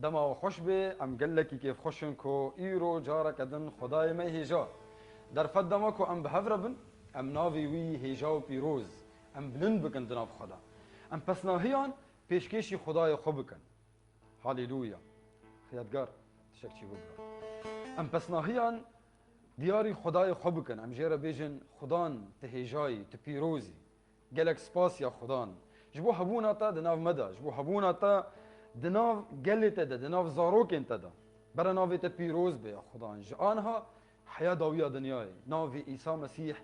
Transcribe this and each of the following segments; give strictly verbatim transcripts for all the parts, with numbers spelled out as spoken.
Dema we xweş be, em gelekî kêfxweş in ku îro careke din Xwedayê me hêja. Derfet dema ku em bi hev re bin, em navê wî hêja û pîroz, em bilind bikin di nav xwe de. Em pesnahiyan pêşkêşî Xwedayê xwe bikin. Haleluya. Xiyatgar, tişek çî bû bira. Em pesnahiyan diyarî Xwedayê xwe bikin. Em jê re bêjin, Xudan, tu hêjayî, tu pîroz î. Gelek spas ya Xudan. Ji bo hebûna te di nav me de, ji bo hebûna te di nav gelê te de, di nav zarokên te de. Bere navê te pîroz be ya Xudan. Ji aniha heya dawiya dinyayê. Navê Îsa Mesîh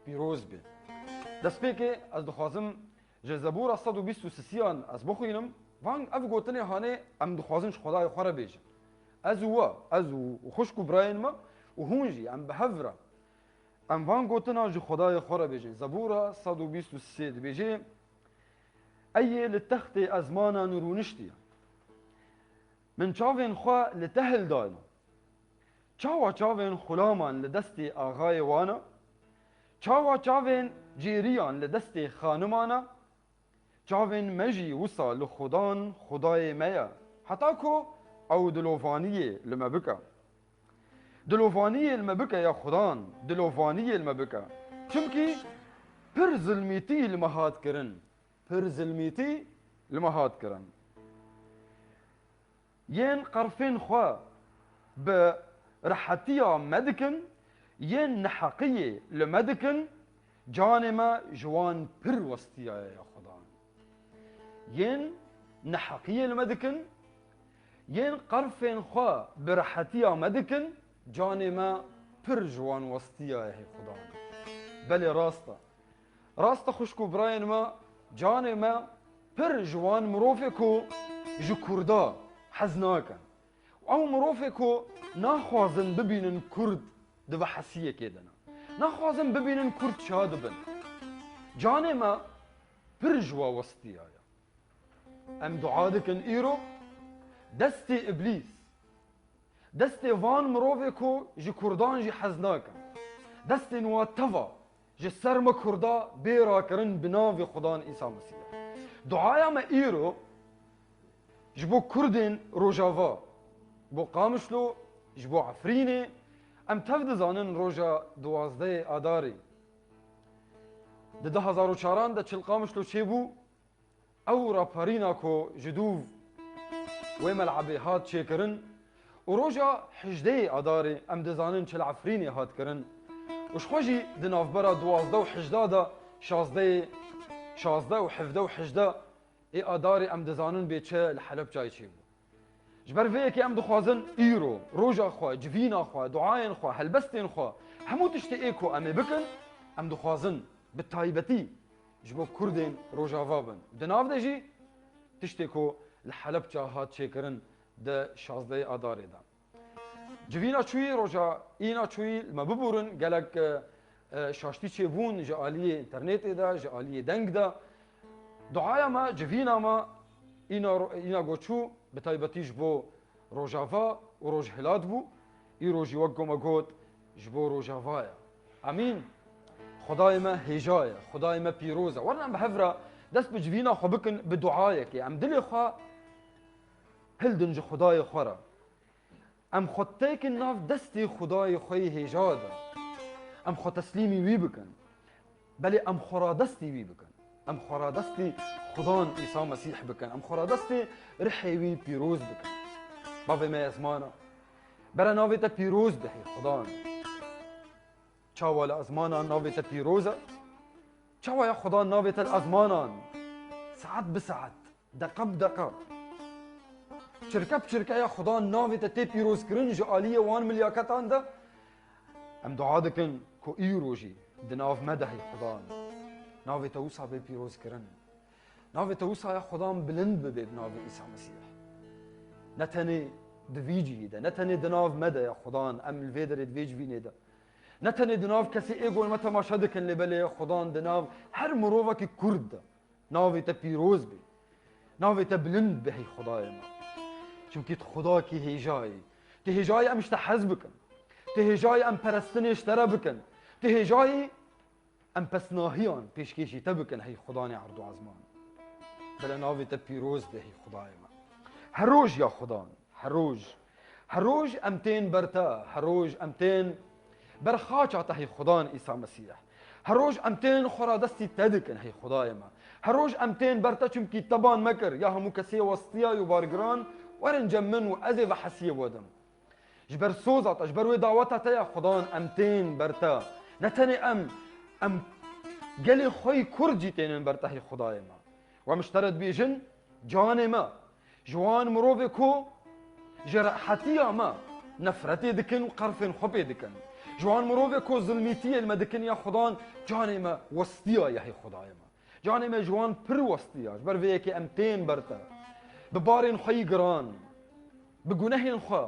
pîroz be. Destpêkê ez dixwazim ji Zebûra sed û bîst û sisiyan ez bixwînim. Van ev gotinê hanê em dixwazin ji Xwedayê xwe re bêjin. Ez û we, ez û xwişk û birayên me û hûn jî em bi hev re em van gotinan ji Xwedayê xwe re bêjin. Zebûra sed û bîst û sê dibêje, Ey yê li textê ezmanan rûniştiye. Min çavên xwe li te hildayne. Çawa çavên xulaman li destê axayê wan e? Çawa çavên cêriyan li destê xaniman e? Çavên me jî wisa li Xudan, Xudayê me ye. Heta ku ew dilovaniyê li me bike. Dilovaniyê li me bike ya Xudan, dilovaniyê li me bike. Çimkî pir zilmîtî li me hat kirin. Pir zilmîtî li me hat kirin. Yên qerfên xwe bi rehetiya me dikin, yên neheqiyê li me dikin, canê me ji wan pir westiyaye ya Xudan. Yên neheqiyê li me dikin, yên qerfên xwe bi rehetiya me dikin, canê me pir ji wan westiyaye hey Xudan. Belê rast e. Rast e xwişk û birayên me, canê me pir ji wan mirovê ku ji Kurda hez nakin. Ew mirovê ku naxwazin bibînin Kurd di vehesiyekê de ne. Naxwazin bibînin Kurd ça dibin. Canê me pir ji we westiyaye. Em dua dikin îro, destê Îblîs, destê van mirovê ku ji Kurdan jî hez nakin, destên wa teva ji ser me Kurda bê rakirin bi navê Xudan Îsa Mesîh. Duaya me îro ji bo Kurdên Rojava, bo Qamişlo, ji bo Efrînê, em tev dizanin roja duwazdehê Adarê. Di du hezar û çaran de çi li Qamişlo çêbû, ew raparîna ku ji dûv wê melebê hat çêkirin û roja hejdehê Adarê em dizanin çi li Efrînê hat kirin û ji xwe jî di navbera duwazdeh û hejdeh de şazdehê, şazdeh û hevdeh û hejdeh ê Adarê em dizanin bê çi li Helebçayê çêbû. Ji ber vê yekê em dixwazin îro, roja xwe, civîna xwe, duayên xwe, helbestên xwe, hemû tiştê ê ku em ê bikin, em dixwazin bi taybetî ji bo Kurdên Rojava bin. Di nav de jî tiştê ku li Helebça hat çêkirin di şazdehê Adarê de. Civîna çûyî, roja îna çûyî li me bibûrin, gelek, e, e, şaştî çêbûn ji aliyê înternetê de, ji aliyê deng de. Duaya me, civîna me, îna ro-, îna go çû, bi taybetî ji bo Rojava û Rojhilat bû. Îro jî wek ku me got, ji bo Rojava ye. Amîn. Xwedayê me hêja ye, Xwedayê me pîroz e. Werin em bi hev re dest bi civîna xwe bikin, bi duayekê. Em dilê xwe hildin ji Xwedayê xwe re. Em xwe têkin nav destê Xwedayê xwe yê hêja de. Em xwe teslîmî wî bikin. Belê em xwe radestî wî bikin. Em xwe radestî Xudan Îsa Mesîh bikin. Em xwe radestî rihê wî pîroz bikin. Bavê me ezmana. Bere navê te pîroz be hey Xudan. Çawa li ezmanan navê te pîroz e? Çawa ya Xudan navê te li ezmanan saet bi saet, deqe bi deqe, çirke bi çirke ya Xudan navê te tê pîrozkirin ji aliyê wan milyaketan de? Em dua dikin ku îro jî di nav me de hey Xudan. Navê te wisa bê pîrozkirin. Navê te wisa ya Xudan bilind bibe bi navê Îsa Mesîh. Ne tenê di vî cihî de, ne tenê di nav me de ya Xudan, em li vê derê di vê civînê de. Ne tenê di nav kesê ê ku me temaşe dikin, lê belê ya Xudan di nav her mirovekî Kurd de. Navê te pîroz be. Navê te bilind be hey Xwedayê me. Çimkî tu Xwedakî hêja yî. Tu hêja yî em ji te hez bikin. Tu hêja yî em perestinê ji te re bikin. Tu hêja yî em pesnahiyan pêşkêşî te bikin hey Xudanê erd û ezman. Bele navê te pîroz be hey Xwedayê me. Her roj ya Xudan. Her roj, her roj em tên ber te, her roj em tên ber xaça te hey Xudan Îsa Mesîh. Her roj em tên xwe radestî te dikin hey Xudayê me. Her roj em tên ber te çimkî te ban me kir, ya hemû kesê westiya û bargiran, werin cem min û ez ê vehesiyê wedim. Ji ber soza te, ji ber wê daweta te ya Xudan em tên ber te. Ne tenê em, em gelê xwe yî kurd jî tênin ber te hey Xudayê me. Û em ji te re dibêjin, canê me. Ji wan mirovê ku ji rehetiya me nefretê dikin û qerfên xwe pê dikin. Ji wan mirovê ku zilmîtiyên me dikin ya Xudan, canê me westiya ye hey Xudayê me. Canê me ji wan pir westiya, ji ber vê yekê em tên ber te. Bi barên xwe yî giran, bi gunehên xwe,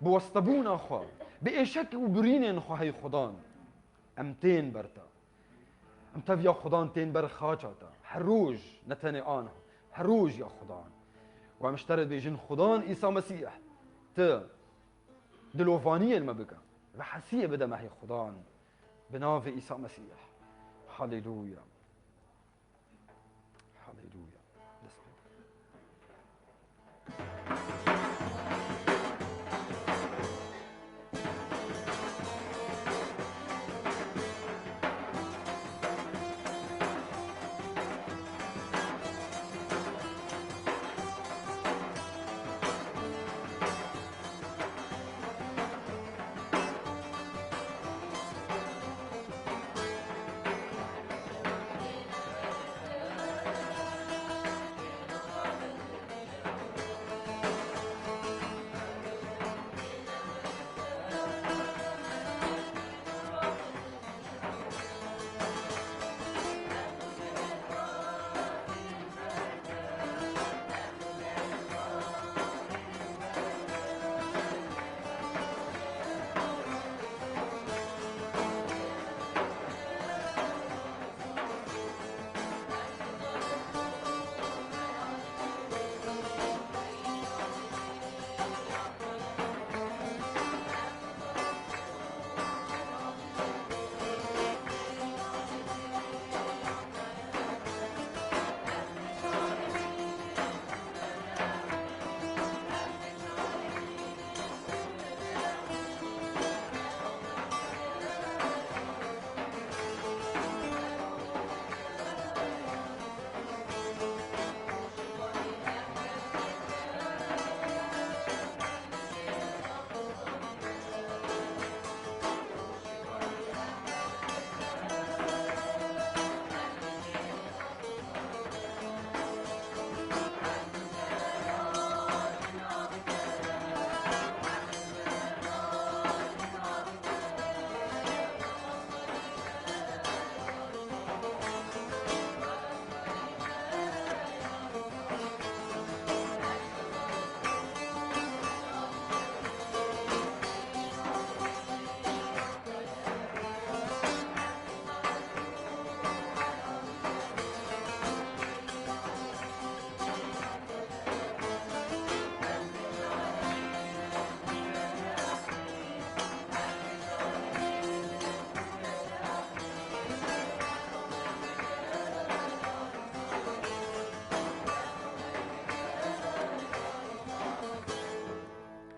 bi westebûna xwe, bi êşek û birînên xwe hey Xudan. Em tên ber te. Em tev ya Xudan tên ber xaça te. Her roj, ne tenê aniha, her roj ya Xudan. Û em ji te re dibêjin, Xudan Îsa Mesîh, tu dilovaniyên me bike. Vehesiyê bide me hey Xudan. Bi navê Îsa Mesîh. Haleluya. Haleluya. Dest pê.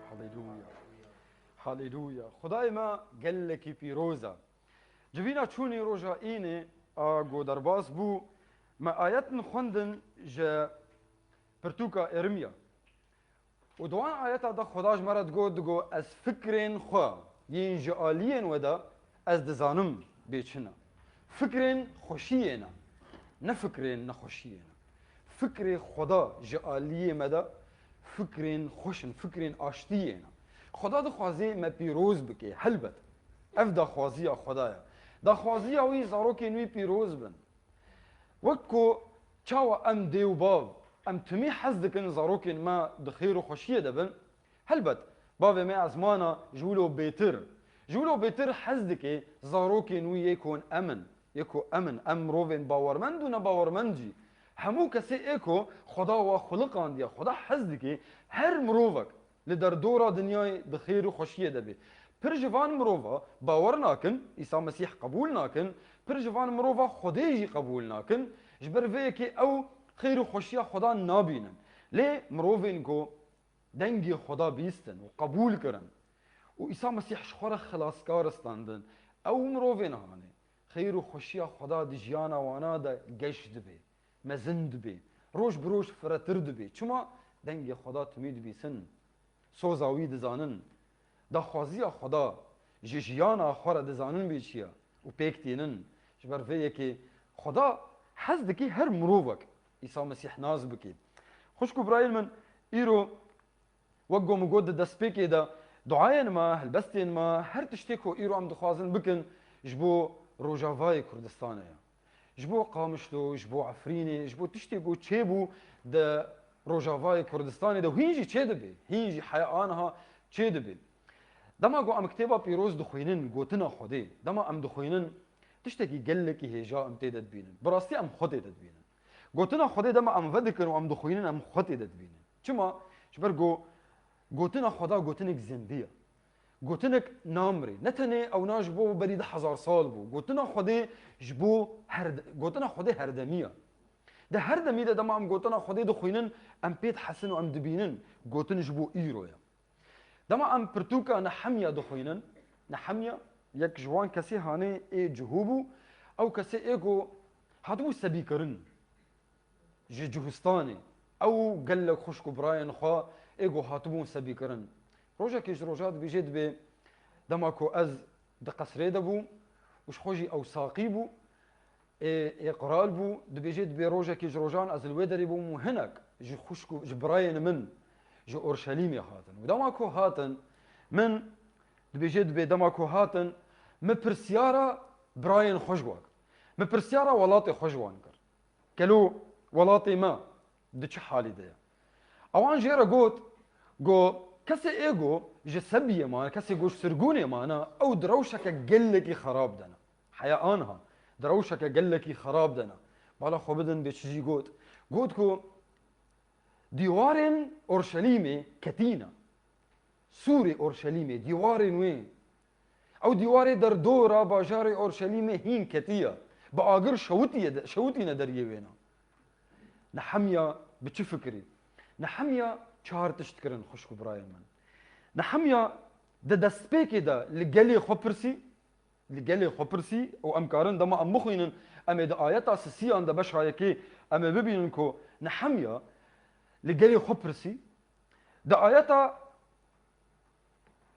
Haleluya. Haleluya. Xwedayê me gelekî pîroz e. Civîna çûnê roja înê a ku derbas bû, me ayetin xwendin ji pirtûka Êrimiya. Û di wan ayeta de Xweda ji me re digot, digot, ez fikrên xwe yên ji aliyên we de ez dizanim bê çi ne. Fikrên xweşiyê ne, ne fikrên nexweşiyê ne. Fikrê Xweda ji aliyê me de fikrên xweş in, fikrên aştiyê ne. Xweda dixwaze me pîroz bike, helbet. Ev daxwaziya Xweda ye. Daxwaziya wî zarokên wî pîroz bin. Wek ku çawa em dê û bav, em timî hez dikin zarokên me di xêr û xweşiyê de bin, helbet, bavê me ezmana ji wilo bêtir, ji wilo bêtir hez dike zarokên wî yê ku em in, yê ku em in, em mirovên bawermend û nebawermend jî, hemû kesê ê ku Xweda wa xuliqandiye, Xweda hez dike, her mirovek li derdora dinyayê di xêr û xweşiyê de bê. Pir ji van mirova bawer nakin, Îsa Mesîh qebûl nakin, pir ji van mirova Xwedê jî qebûl nakin, ji ber vê yekê ew xêr û xweşiya Xweda nabînin. Lê mirovên ku dengê Xweda bîstin û qebûl kirin û Îsa Mesîh ji xwe re xilaskar standin, ew mirovên hanê xeyr û xweşiya Xweda di jiyana wana de geş dibe, mezin dibe, roj bi roj firehtir dibe. Çima? Dengê Xweda timî dibîsin, soza wî dizanin, daxwaziya Xweda ji jiyana xwe re dizanin bê çi ye û pêk tînin. Ji ber vê yekê Xweda hez dike her mirovek Îsa Mesîh nas bike. Xwişk û birayên min, îro wek ku min got di destpêkê de, duayên me, helbestên me, her tiştê ku îro em dixwazin bikin ji bo Rojavayê Kurdistanê ye. Ji bo Qamişlo, ji bo Efrînê, ji bo tiştê ku çêbû di Rojavayê Kurdistanê de, hîn jî çêdibe, hîn jî heya aniha çêdibe. Dema ku em kitêba pîroz dixwînin, gotina Xwedê, dema em dixwînin, tiştekî gelekî hêja em tê de dibînin. Bi rastî em xwe tê de dibînin. Gotina Xwedê dema em vedikin û em dixwînin, em xwe tê de dibînin. Çima? Ji ber ku gotina Xweda gotinek zindî ye. Gotinek namirê. Ne tenê ewna ji bo berî du hezar sal bû. Gotina Xwedê ji bo her, gotina Xwedê herdemî ye. Di her demî de dema em gotina Xwedê dixwînin, em pê dihesin û em dibînin. Gotin ji bo îro ye. Dema em pirtûka Nehemya dixwînin, Nehemya yek ji wan kesê hanê ê cihû bû, ew kesê ê ku hatibû sebîkirin ji Cihistanê. Ew gelek xwişk û birayên xwe ê ku hatibûn sebîkirin. Rojekê ji rojan dibêje dibê, dema ku ez di qesrê de bûm û ji xwe jî ew saqî bû, ê, ê qral bû, dibêje dibê rojekê ji rojan ez li wê derê bûm û hinek ji xwişk û ji birayên min ji Orşelîmê hatin. Û dema ku hatin, min dibêje dibê dema ku hatin, min pirsyara birayên xwe ji wan kir. Min pirsyara welatê xwe ji wan kir. Gelo welatê me di çi halî de ye? Ewan jê re got, go kesê ê go ji Sebiyê mane, kesê go ji Sirgûnê mane, ew di rewşeke gelekî xerab de ne. Heya anha di rewşeke gelekî xerab de ne. Bala xwe bidin bê çi jî got. Got ku dîwarên Orşelîmê ketî ne. Sûrê Orşelîmê, dîwarên wê. Ew dîwarê derdora bajarê Orşelîmê hîn ketiye. Bi agir şewitiye de, şewitîne deriyê wêna. Nehemya bi çi fikirî? Nehemya çar tişt kirin, xwişk û birayên min. Nehemya di destpêkê de li gelê xwe pirsî, li gelê xwe pirsî û em karin dema em bixwînin, em ê di ayeta sisiyan de beşa yekê em ê bibînin ku Nehemya li gelê xwe pirsî. Di ayeta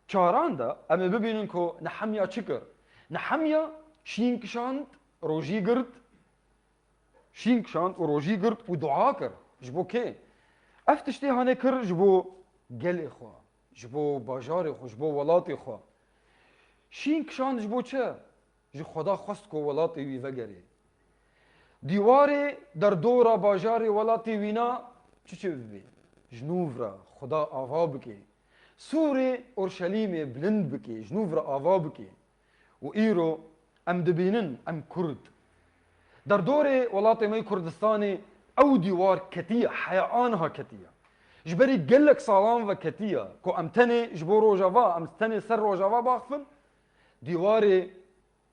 çaran de em ê bibînin ku Nehemya çi kir? Nehemya şîn kişand, rojî girt, şîn kişand û rojî girt û dua kir. Ji bo kê? Ev tiştê hanê kir ji bo gelê xwe, ji bo bajarê xwe, ji bo welatê xwe. Şîn kişand ji bo çi? Ji Xweda xwest ku welatê wî vegerê. Dîwarê derdora bajarê welatê wîna çi çi bibe? Ji nû re Xweda ava bike. Sûrê Orşelîmê bilind bike, ji nû re ava bike. Û îro em dibînin, em Kurd. Derdorê welatê me yê Kurdistanê ew dîwar ketiye, heya anha ketiye. Ji berî gelek salan ve ketiye ku em tenê ji bo Rojava, em tenê ser Rojava baxifin, dîwarê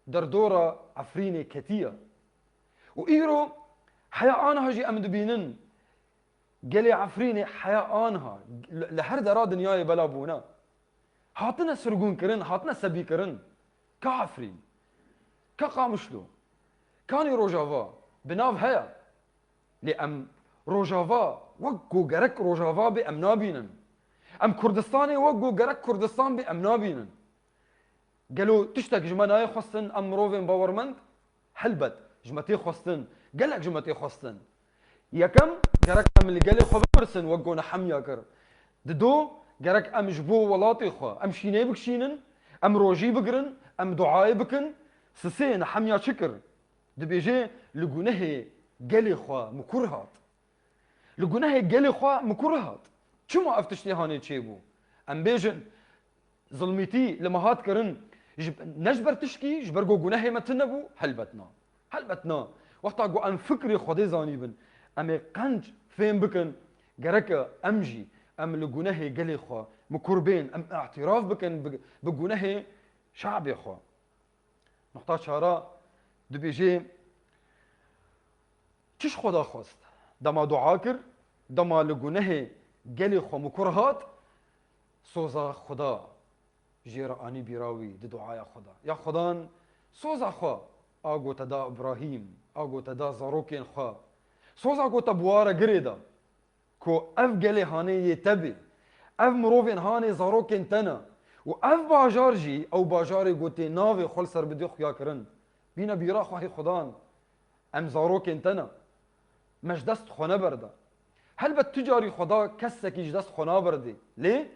derdora Efrînê ketiye. Û îro heya anha jî em dibînin, gelê Efrînê heya anha li, li her dera dinyayê bela bûne. Hatine sirgûnkirin, hatine sebîkirin. Ka Efrîn, ka Qamişlo, kanî Rojava bi nav heye. Lê em Rojava wek ku gerek Rojava bê em nabînin. Em Kurdistanê wek ku gerek Kurdistan bê em nabînin. Gelo tiştek ji me nayê xwestin em mirovên bawermend? Helbet, ji me tê xwestin. Gelek ji me tê xwestin. Yekem, gerek em li gelê xwe bipirsin, wek ku Nehemya kir. Dido, gerek em ji bo welatê xwe, em şînê bikişînin, em rojî bigirin, em duayê bikin. Sisê Nehemya çi kir? Dibêje, li gunehê gelê xwe min kur hat. Li gunehê gelê xwe min kur hat. Çima ev tiştê hanê çêbû? Em bêjin, zilmîtî li me hat kirin, ji, ne ji ber tişkî, ji ber ku gunehê me tune bû? Helbet na. Helbet na. Wexta ku em fikrê Xwedê zanîbin, em ê qenc fêm bikin, gereke em jî, em li gunehê gelê xwe min kur bên, em îtiraf bikin bi, bi gunehê şabê xwe. Nuqta çara dibêje, çi ji Xweda xwest? Dema dua kir, dema li gunehê gelê xwe min kur hat, Soza Xuda jê re anî bîra wî di duaya xwe de. Ya Xudan, soza xwe a ku te da Îbrahîm, a ku te da zarokên xwe. Soza ku te bi wa re girê da. Ku ev gelê hanê yê te bê. Ev mirovên hanê zarokên te ne. Û ev bajar jî, ew bajarê ku tê navê xwe li ser bidê xuya kirin. Bîne bîra xwe hê Xudan. Em zarokên te ne. Me ji dest xwe neberde. Helbet tu carî Xweda kesekî ji dest xwe naberdê. Lê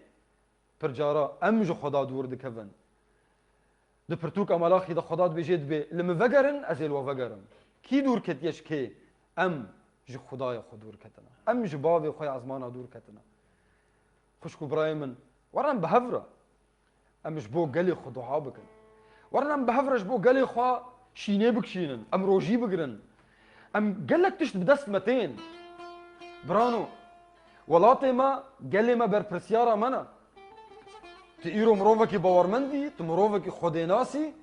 pir cara em ji Xweda dûr dikevin. Di pirtûka Melaxî de Xweda dibêje, dibê, li min vegerin, ez ê li we vegerim. Kî dûr ketiye ji kê? Em ji Xwedayê xwe dûr ketine. Em ji bavê xwe ya ezmana dûr ketine. Xwişk û birayê min, werin em bi hev re. Em ji bo gelê xwe dua bikin. Werin em bi hev re ji bo gelê xwe şînê bikişînin. Em rojî bigirin. Em gelek tişt bi dest me tên. Birano, welatê me, gelê me berpirsyara me ne. Tu îro mirovekî bawermend î, tu mirovekî xwedênas î,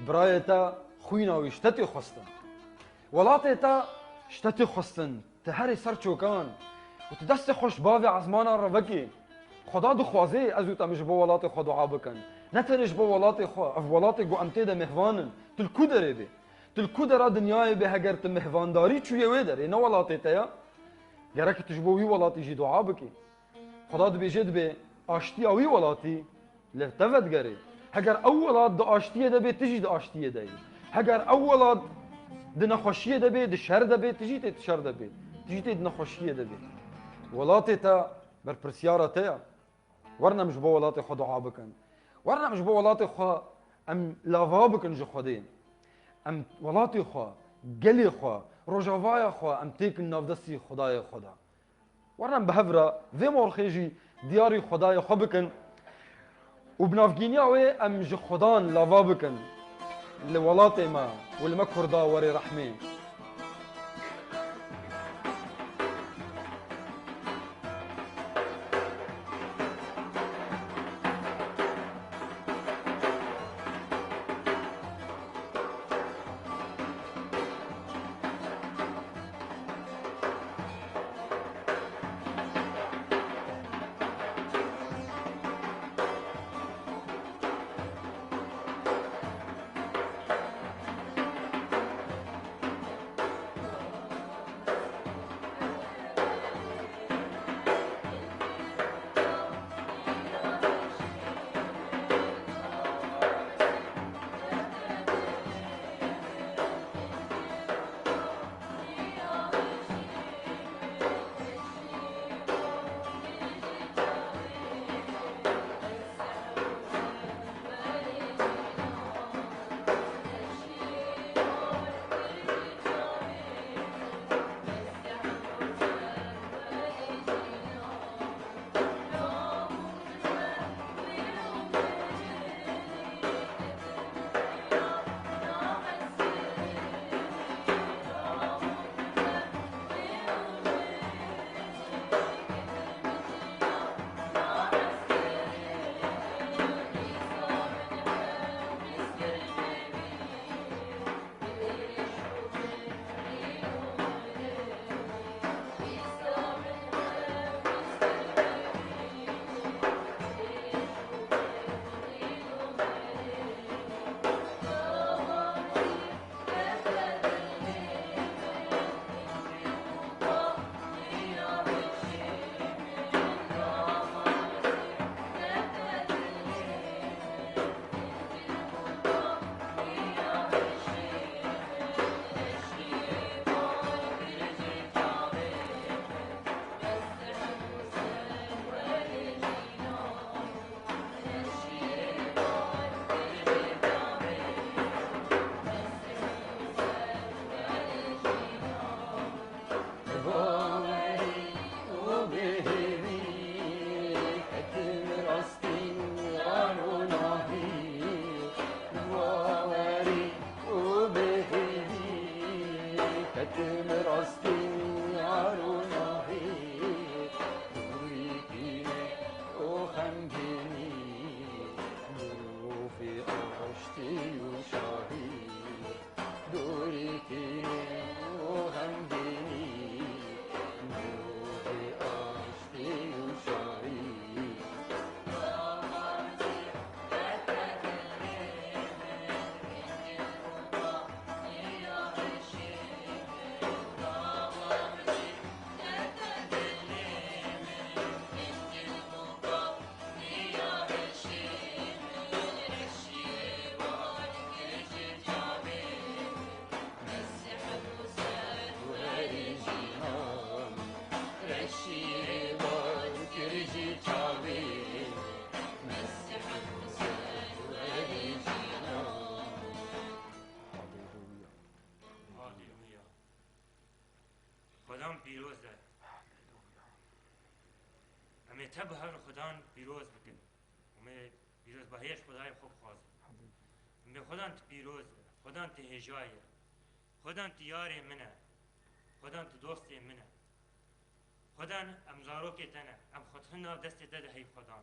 birayê te xwîna wî ji te tê xwestin. Welatê te ji te tê xwestin, tu herê ser çokan û tu destê xwe ji bavê ezmanan re vekê. Xweda dixwaze ez û te em ji bo welatê xwe dua bikin. Ne tenê ji bo welatê xwe, ev welatê ku em tê de mêhvan in. Tu li ku derê bê? Tu li ku dera dinyayê bê, heger tu mêhvandarî çûye wê derê, ne welatê te ya? Gerek tu ji bo wî welatî jî dua bikî. Xweda dibêje, dibê aştiya wî welatî li te vedigerê. Heger ew welat di aştiyê de bê, tu jî di aştiyê de yî. Heger ew welat di nexweşiyê de bê, di şer de bê, tu jî tê di şer de bê. Tu jî tê di nexweşiyê de bê. Welatê te berpirsyara te ya. Werin em ji bo welatê xwe dua bikin. Werin em ji bo welatê xwe em lava bikin ji Xwedê. Em welatê xwe, gelê xwe, rojavaya xwe em têkin nav destî Xwedayê xwe de. Werin em bi hev re vê morxê jî diyarî Xwedayê xwe bikin û bi navgîniya wê em ji Xwedan lava bikin. Li welatê me û li me Kurda werê rehmê. Te bi hev re Xudan pîroz bikin. Em ê pîrozbahiyê ji Xwedayê xwe bixwazin. Em bê Xudan tu pîroz e, Xudan tu hêja ye. Xudan tu yarê min e. Xudan tu dostê min e. Xudan em zarokê te ne. Em xwe dixin nav destê te de hey Xudan.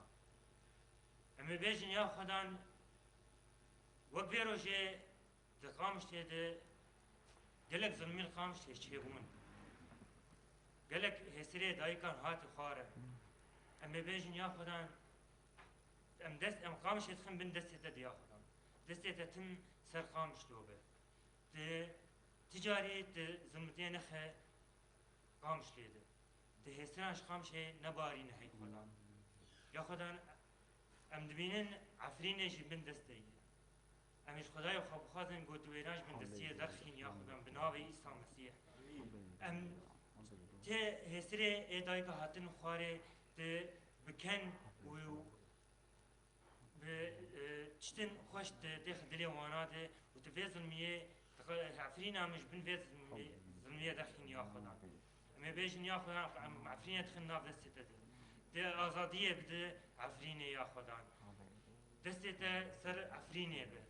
Em ê bêjin ya Xudan, wek vê rojê di Qamişlê de gelek zilmî li Qamişlê çêbûn. Gelek hêsirê dayikan hatî xwar e. Em ê bêjin ya Xudan, em dest, em Qamişê dixin bin destê te de ya Xudan. Destê te tim ser Qamişlo be. Di ti carî di zilmitiyê nexe Qamişlê de. Di hêsiran ji Qamişê nebarîne hey Xudan. Ya Xudan, em dibînin Efrînê jî bin destê ye. Em ji Xwedayê xwe bixwazin ku tu wêran ji bin destiyê derxîn ya Xudan bi navê Îsa Mesîh. Em tê hêsirê ê dayika hatin xwarê tu biken û bi, e, tiştin xweş di têx dilê wana de û tu vê zilmiyê, Efrîna min ji bin vê zilmiyê, zilmiyê derxîn ya Xudan. Em ê bêjin ya Xudan, em Efrînê dixin nav destê te de. Di azadiyê bide Efrînê ya Xudan. Destê te ser Efrînê be.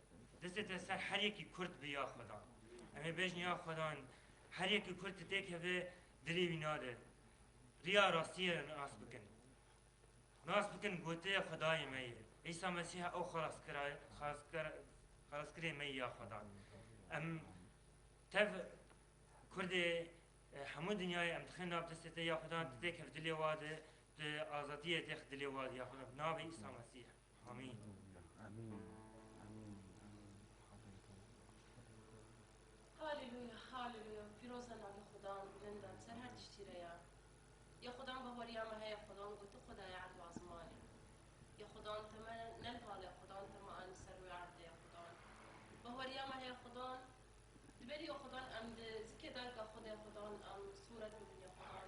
Destê te ser her yekî Kurd be ya Xudan. Em ê bêjin ya Xudan, her yekî Kurd têkeve dilê wî nade. Riya rastiyê nas bikin. Nas bikin ku tu yê Xwedayê me yê. Îsa Mesîh ew xelaskira-, xelaskir-, xelaskirê me yê ya Xwedan. Em tev Kurdê, e, hemû dinyayê em dixin nav destê te ya Xwedan, tu têkev dilê wa de, tu azadiyê têx dilê wa de ya Xwedan. Bi navê Îsa Mesîh. Amîn. Amîn. Amîn. Amîn. Haleluya, haleluya. Pîroz e navê Xudan, bilind e, ser her tiştî re ya. Ya Xudan, bahweriya me heye Xudan, ku tu Xwedayê erd û ezmanê. Ya Xudan, te me nelivalê Xudan, te me anî ser wê erdê ya Xudan. Bahweriya me heye Xudan, di berî ya Xudan em di zikê dayika xwe de ya Xudan, em sûret bibin ya Xudan.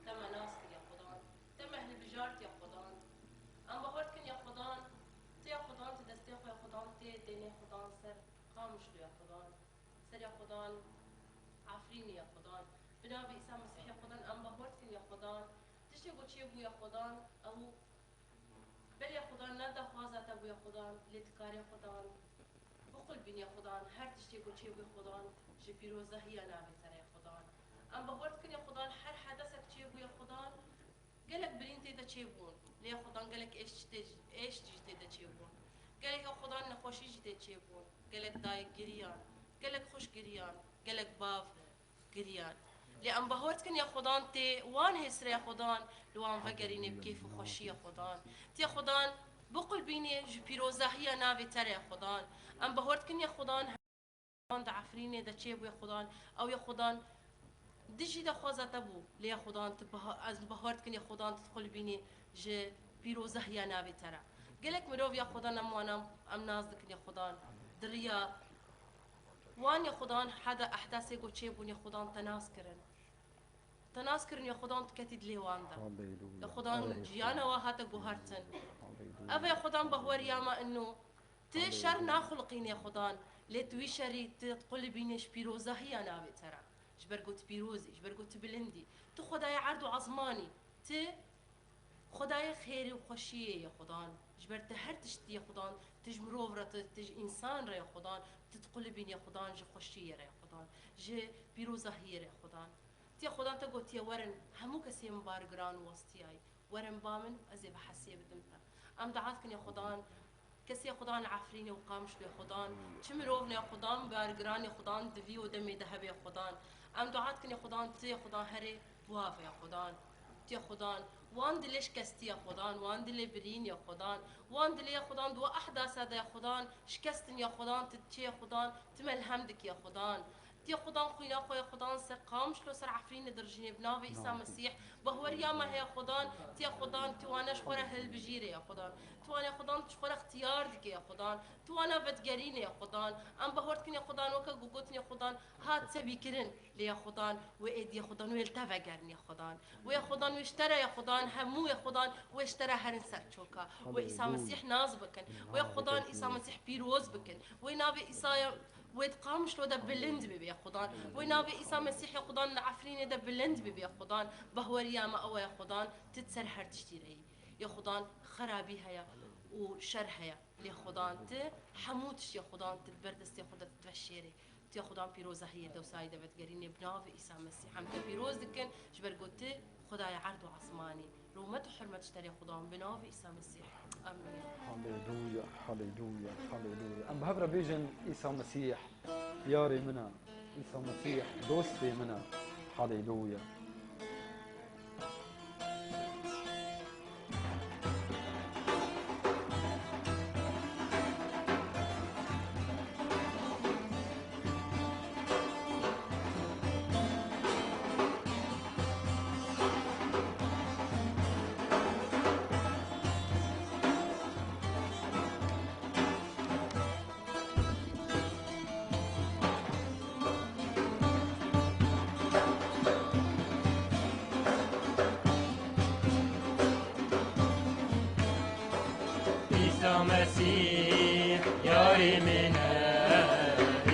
Te me nas kir ya Xudan. Te me hilbijart ya Xudan. Em bahwer dikin ya Xudan, tu ya Xudan, tu destê xwe ya Xudan, tê dênê Xudan ser Qamişlo ya Xudan. Ser ya Xudan, Efrînê ya Xudan. Bi navê Îsa Mesîh ya Xudan, em bahwer dikin ya Xudan. Tiştê ku çêbû ya Xudan, ew ber ya Xudan ne daxwaza te bû ya Xudan, lê dikarê Xudan. Biqulbîn ya Xudan, her tiştê ku çêbû ya Xudan, ji pîrozahiya navê te re ya Xudan. Em bahwer dikin ya Xudan, her hedesek çêbû ya Xudan, Gelek birîn tê de çêbûn. Lê ya Xudan gelek êş jî tê, êş jî tê de çêbûn. Gelek ya Xudan nexweşî jî tê çêbûn. Gelek dayik giriyan. Gelek xwişk giriyan. Gelek bav giriyan. Lê em bahwer dikin ya Xudan tê wan hêsirê ya Xudan li wan vegerîne bi kêf û xweşî ya Xudan. Tê ya Xudan biqulbînê ji pîrozahiya navê te re ya Xudan. Em bahwer dikin ya Xudan Xudan di Efrînê de çêbûye Xudan, ew ya Xudan dijî daxwaza te bû, lê ya Xudan tu biha-, ez bahwer dikin ya Xudan tu diqulbînî ji pîrozahiya navê te re. Gelek mirov ya Xudan em wana em nas dikin ya Xudan, di riya wan ya Xudan heda ehdasê ku çêbûn ya Xudan te nas kirin. Te nas kirin ya Xudan tu ketî dilê wan de. Haleluya. Ya Xudan Haleluya. Ciyana wa hate guhertin. Haleluya. Ev ya Xudan bahweriya me ino. Tu şer naxuliqînê Xudan, lê tu wî şerî tu diqulibînê ji pîrozahiya navê te re. Ji ber ku tu pîroz î, ji ber ku tu bilind î. Tu Xwedayê erd û ezman î. Tu Xwedayê xêrê û xweşiyê yê Xudan. Ji ber tu her tiştî yê Xudan, tu ji mirov re, tu, tu ji însan re yê Xudan, tu diqulibînê Xudan, ji xweşiyê re yê Xudan, ji pîrozahiyê re yê Xudan. Tê Xudan te gotiye, werin, hemû kesê min bar giran û westiyayî. Werin ba min, ez ê bi hesê bidim te. Em dua dikin ya Xudan, kesê Xudan li Efrînê û Qamişlo ya Xudan, çi mirov ne ya Xudan, bergiranê Xudan, di vî û demê de hebe ya Xudan. Em dua dikin ya Xudan, tu ya Xudan herê biwave ya Xudan. Tu ya Xudan, wan dilê şikestî ya Xudan, wan dilê birîn ya Xudan, wan dilê ya Xudan, di wa ehdasa de ya Xudan, şikestin ya Xudan, tu çê ya Xudan, tu melhem dikî ya Xudan. Tiya Xudan xwîna xwe ya Xudan ser Qamişlo ser Efrînê dirjînê bi navê Îsa Mesîh. Bahweriya me heye Xudan, tiya Xudan, tu wana ji xwe re hilbijîrê ya Xudan. Tu wana Xudan ji xwe re ixtiyar dike ya Xudan. Tu wana vedigerînê ya Xudan. Em bahwer dikin ya Xudan, weke ku gotin ya Xudan, hat sebîkirin lê ya Xudan, wê êdî ya Xudan, wê li te vegerin ya Xudan. Wê ya Xudan, wê ji te re ya Xudan, hemû ya Xudan, wê ji te re herin ser çoka. Wê Îsa Mesîh nas bikin. Wê ya Xudan, Îsa Mesîh pîroz bikin. Wê navê Îsaya Wê di Qamişlo de bilind bibe ya Xudan. Wê navê Îsa Mesîhê Xudan li Efrînê de bilind bibe ya Xudan. Bahweriya me ew e ya Xudan, tu di ser her tiştî re yî. Ya Xudan xerabî heye û şer heye. Lê Xudan ti hemû tişt ya Xudan ti di ber destê xwe de diveşêrê. Tu ya Xudan pîroza heye dewsayî de vedigerînê bi navê Îsa Mesîh. Em te pîroz dikin ji ber ku ti Xwedayê erd û esmanî. Rûmet û hurmet ji te lê Xudan bi navê Îsa Mesîh. Amîn. Haleluya, haleluya, haleluya. Em bi hev re bêjin Îsa Mesîh yarê min e. Îsa Mesîh dostê min e. Haleluya. Îsa Mesîh yarê min e,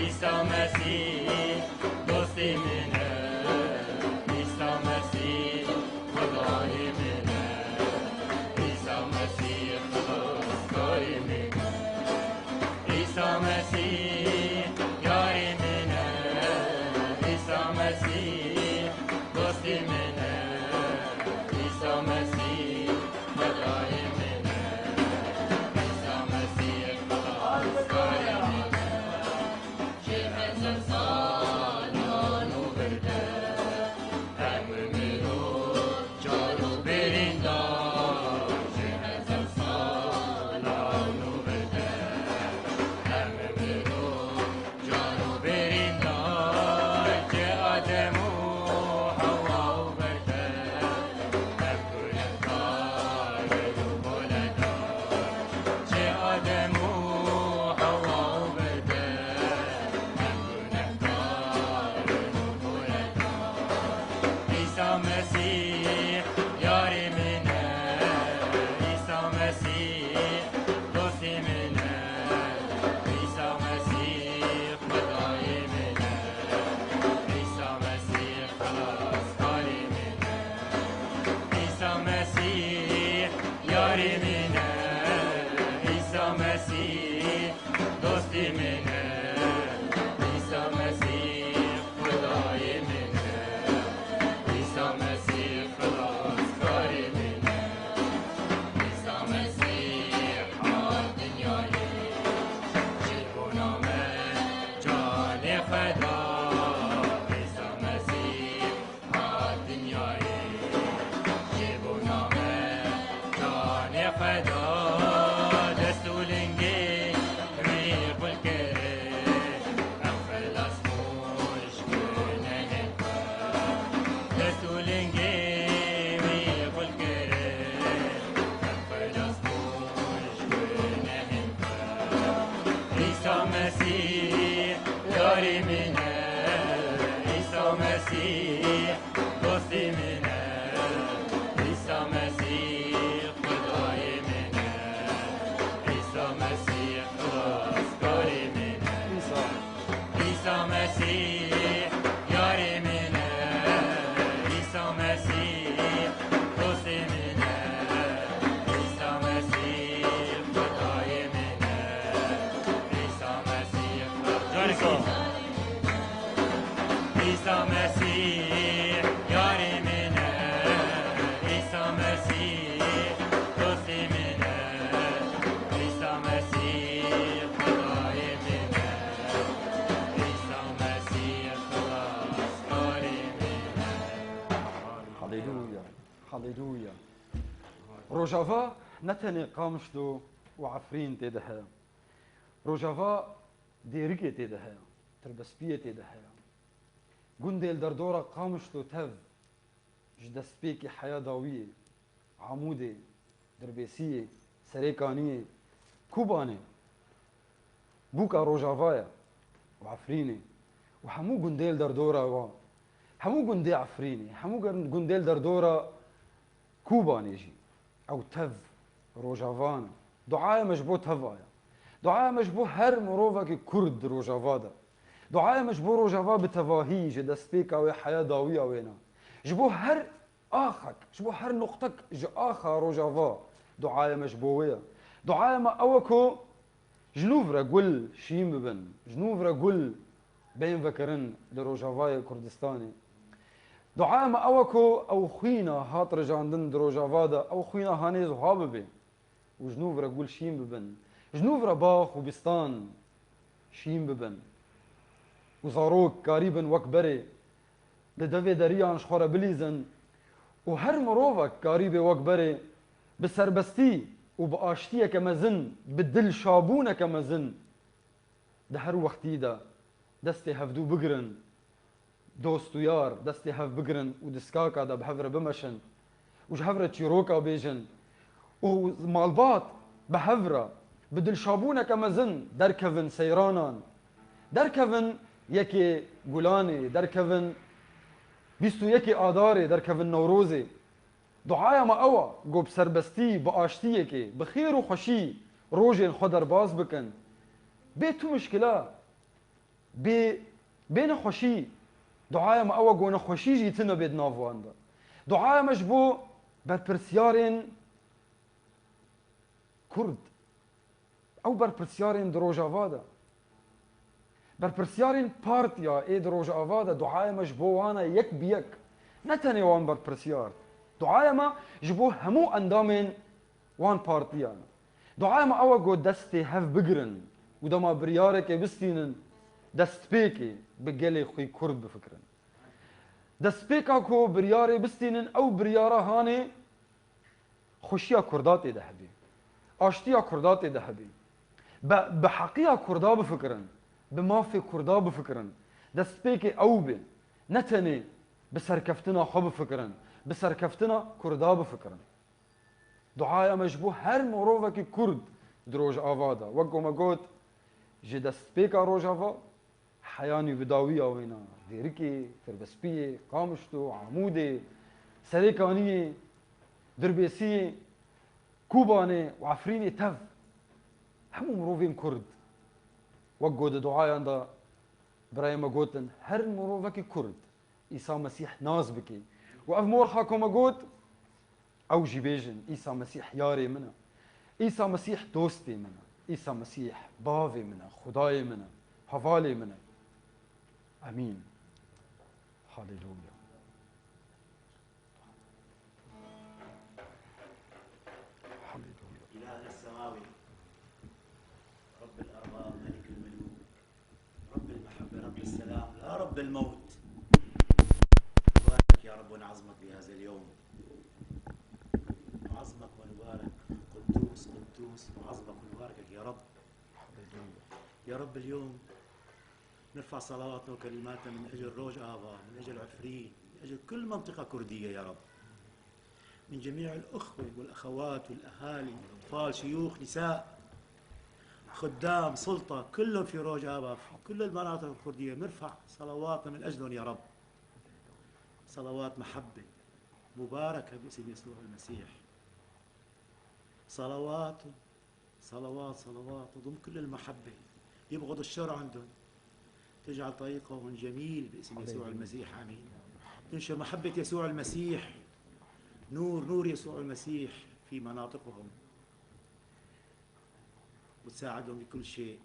Îsa Mesîh dostê min e, Îsa Mesîh Xwedayê min e, Îsa Mesîh xilaskarê min e. Îsa Mesîh yarê min e, Îsa Mesîh dostê min e, Îsa Mesîh Xwedayê min e, Îsa Mesîh xilaskarê min e. Ji hezar salan û vir de, em mirov car û birîndar, ji hezar salan û vir de, em mirov car û birîndar, ji Adem û Hewa û vir de, em gunehkar in û koledar, ji Adem û Hewa û vir de, em gunehkar in û koledar. Îsa Mesîh yarê min e, Îsa Mesîh dostê min e, Îsa Mesîh Xwedayê min e, Îsa Mesîh xilaskarê min e. Îsa Mesîh yarê min e, Îsa Mesîh dostê min e, Îsa Mesîh Xwedayê min e, Îsa Mesîh xilaskarê min e. Îsa Mesîh hat dinyayê, ji bona me canê xwe da. Îsa Mesîh hat dinyayê, ji bona me canê xwe da. Dest û lingê wî qul kir, em xilas bûn ji gunehên xwe. Dest û lingê wî qul kir, em xilas bûn ji gunehên xwe. Îsa Mesîh yarê min e, Îsa Mesîh dostê min e, Îsa Mesîh Xwedayê min e, Îsa Mesîh xilaskarê min e. Îsa. Îsa Mesîh yarê min e, Îsa Mesîh dostê min e, Îsa Mesîh Xwedayê min e, Îsa Mesîh Îsa. Îsa Mesîh yarê min e, Îsa Mesîh dostê min e, Îsa Mesîh Xwedayê min e, Îsa Mesîh xilaskarê min e. Haleluya, haleluya. Rojava ne tenê Qamişlo û Efrîn tê de heye. Rojava Dêrikê tê de heye, Tirbespiyê tê de heye. Gundê li derdora Qamişlo tev ji destpêkê heya dawiyê, Amûdê, Dirbêsiyê, Serê Kaniyê, Kobanê, bûka Rojava ye û Efrînê û hemû gundê li derdora wan, hemû gundê Efrînê, hemû gun-, gundê li derdora Kobanê jî. Ew tev Rojava ne. Duaya me ji bo teva ye. Duaya me ji bo her mirovekî Kurd di Rojava de. Duaya me ji bo Rojava bi tevahî ji destpêka wê heya dawiya wê ne. Ji bo her axek, ji bo her nuqtek ji axa Rojava, Duaya me ji bo wê ye. Duaya me ew e ku ji nû re gul şîn bibin, ji nû re gul bên vekirin li Rojavayê Kurdistanê. Duaya me ew e ku ew xwîna hat rijandin di Rojava de, ew xwîna hanê wiha bibe û ji nû re gul şîn bibin. Ji nû re bax û bistan şîn bibin û zarok karîbin wek berê li devê deriyan ji xwe re bilîzin û her mirovek karîbe wek berê bi serbestî û bi aştiyeke mezin, bi dilşabûneke mezin di her wextî de destê hevdû bigirin, dost û yar destê hev bigirin û di skaka de bi hev re bimeşin û ji hev re çîroka bêjin û malbat bi hev re bi dilşabûneke mezin derkevin seyranan, derkevin yekê Gulanê, derkevin bîst û yekê Adarê, derkevin Newrozê. Duaya me ew e, ku bi serbestî, bi aştiyekê, bi xêr û xweşî rojên xwe derbas bikin. Bê tu mişkila, bê, bê nexweşî. Duaya me ew e, ku nexweşî jî tune bê di nav wan de. Duaya me ji bo berpirsyarên Kurd. Ew berpirsyarên di Rojava de, berpirsyarên partiya ê di Rojava de, duaya me ji bo wan e yek bi yek. Ne tenê wan berpirsiyar. Duaya me ji bo hemû endamên wan partiyan e. Duaya me ew e ku destê hev bigirin û dema biryarekê bistînin, destpêkê bi gelê xwe Kurd bifikirin. Destpêka ku biryarê bistînin, ew biryara hanê xweşiya Kurda tê de hebî. Aştiya Kurda tê de hebî. Bi, bi heqiya Kurda bifikirin. Bi mafê Kurda bifikirin. Destpêkê ew bê. Ne tenê bi serkeftina xwe bifikirin. Bi serkeftina Kurda bifikirin. Duaya me ji bo her mirovekî Kurd di Rojava de. Wek ku me got, ji destpêka Rojava, heyanî bi dawiya wêna Dêrikê, Tirbespiyê, Qamişlo, Amûdê, Serêkaniyê, Dirbêsiyê, Kobanê û Efrînê tev. Hemû mirovên Kurd, wek ku di duayan de birayê me gotin, her mirovekî Kurd Îsa Mesîh nas bike. Û ev morxa ku me got, ew jî bêjin, Îsa Mesîh yarê min e. Îsa Mesîh dostê min e. Îsa Mesîh bavê min e, Xwedayê min e, hevalê min e. Emîn. Haleluya. Haleluya. إلهنا السماوي، رب الأرباب، ملك الملوك، رب المحبة، رب السلام، لا رب الموت. نباركك يا رب ونعظمك بهذا اليوم. نعظمك ونبارك. قدوس، قدوس، نعظمك ونباركك يا رب. يا رب اليوم نرفع صلواتنا وكلماتنا من أجل روج آفا، من أجل عفرين، من أجل كل منطقة كردية يا رب. من جميع الأخوة والأخوات والأهالي، أطفال، شيوخ، نساء، خدام، سلطة، كلهم في روج آفا، في كل المناطق الكردية، نرفع صلواتنا من أجلهم يا رب. صلوات محبة مباركة باسم يسوع المسيح. صلوات، صلوات، صلوات تضم كل المحبة، يبغض الشر عندهم، تجعل طريقهم جميل باسم يسوع المسيح، آمين. تنشر محبة يسوع المسيح، نور، نور يسوع المسيح في مناطقهم، وتساعدهم بكل شيء.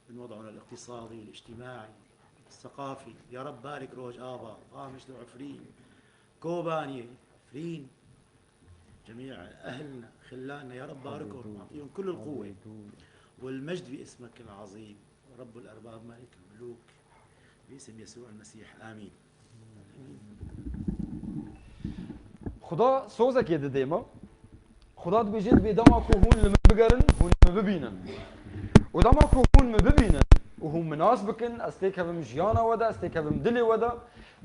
من وضعنا الاقتصادي، الاجتماعي، الثقافي. يا رب بارك روج آفا، قامشلو، عفرين، كوباني، عفرين، جميع أهلنا، خلاننا، يا رب باركهم، أعطيهم كل القوة والمجد باسمك العظيم، رب الأرباب، ملك الملوك، باسم يسوع المسيح، آمين. Xuda sozekê didê me. Xuda dibêje, dibê dema ku hûn li min bigerin, hûn min bibînin. Û dema ku hûn min bibînin û hûn min nas bikin, ez têkevim jiyana we de, ez têkevim dilê we de.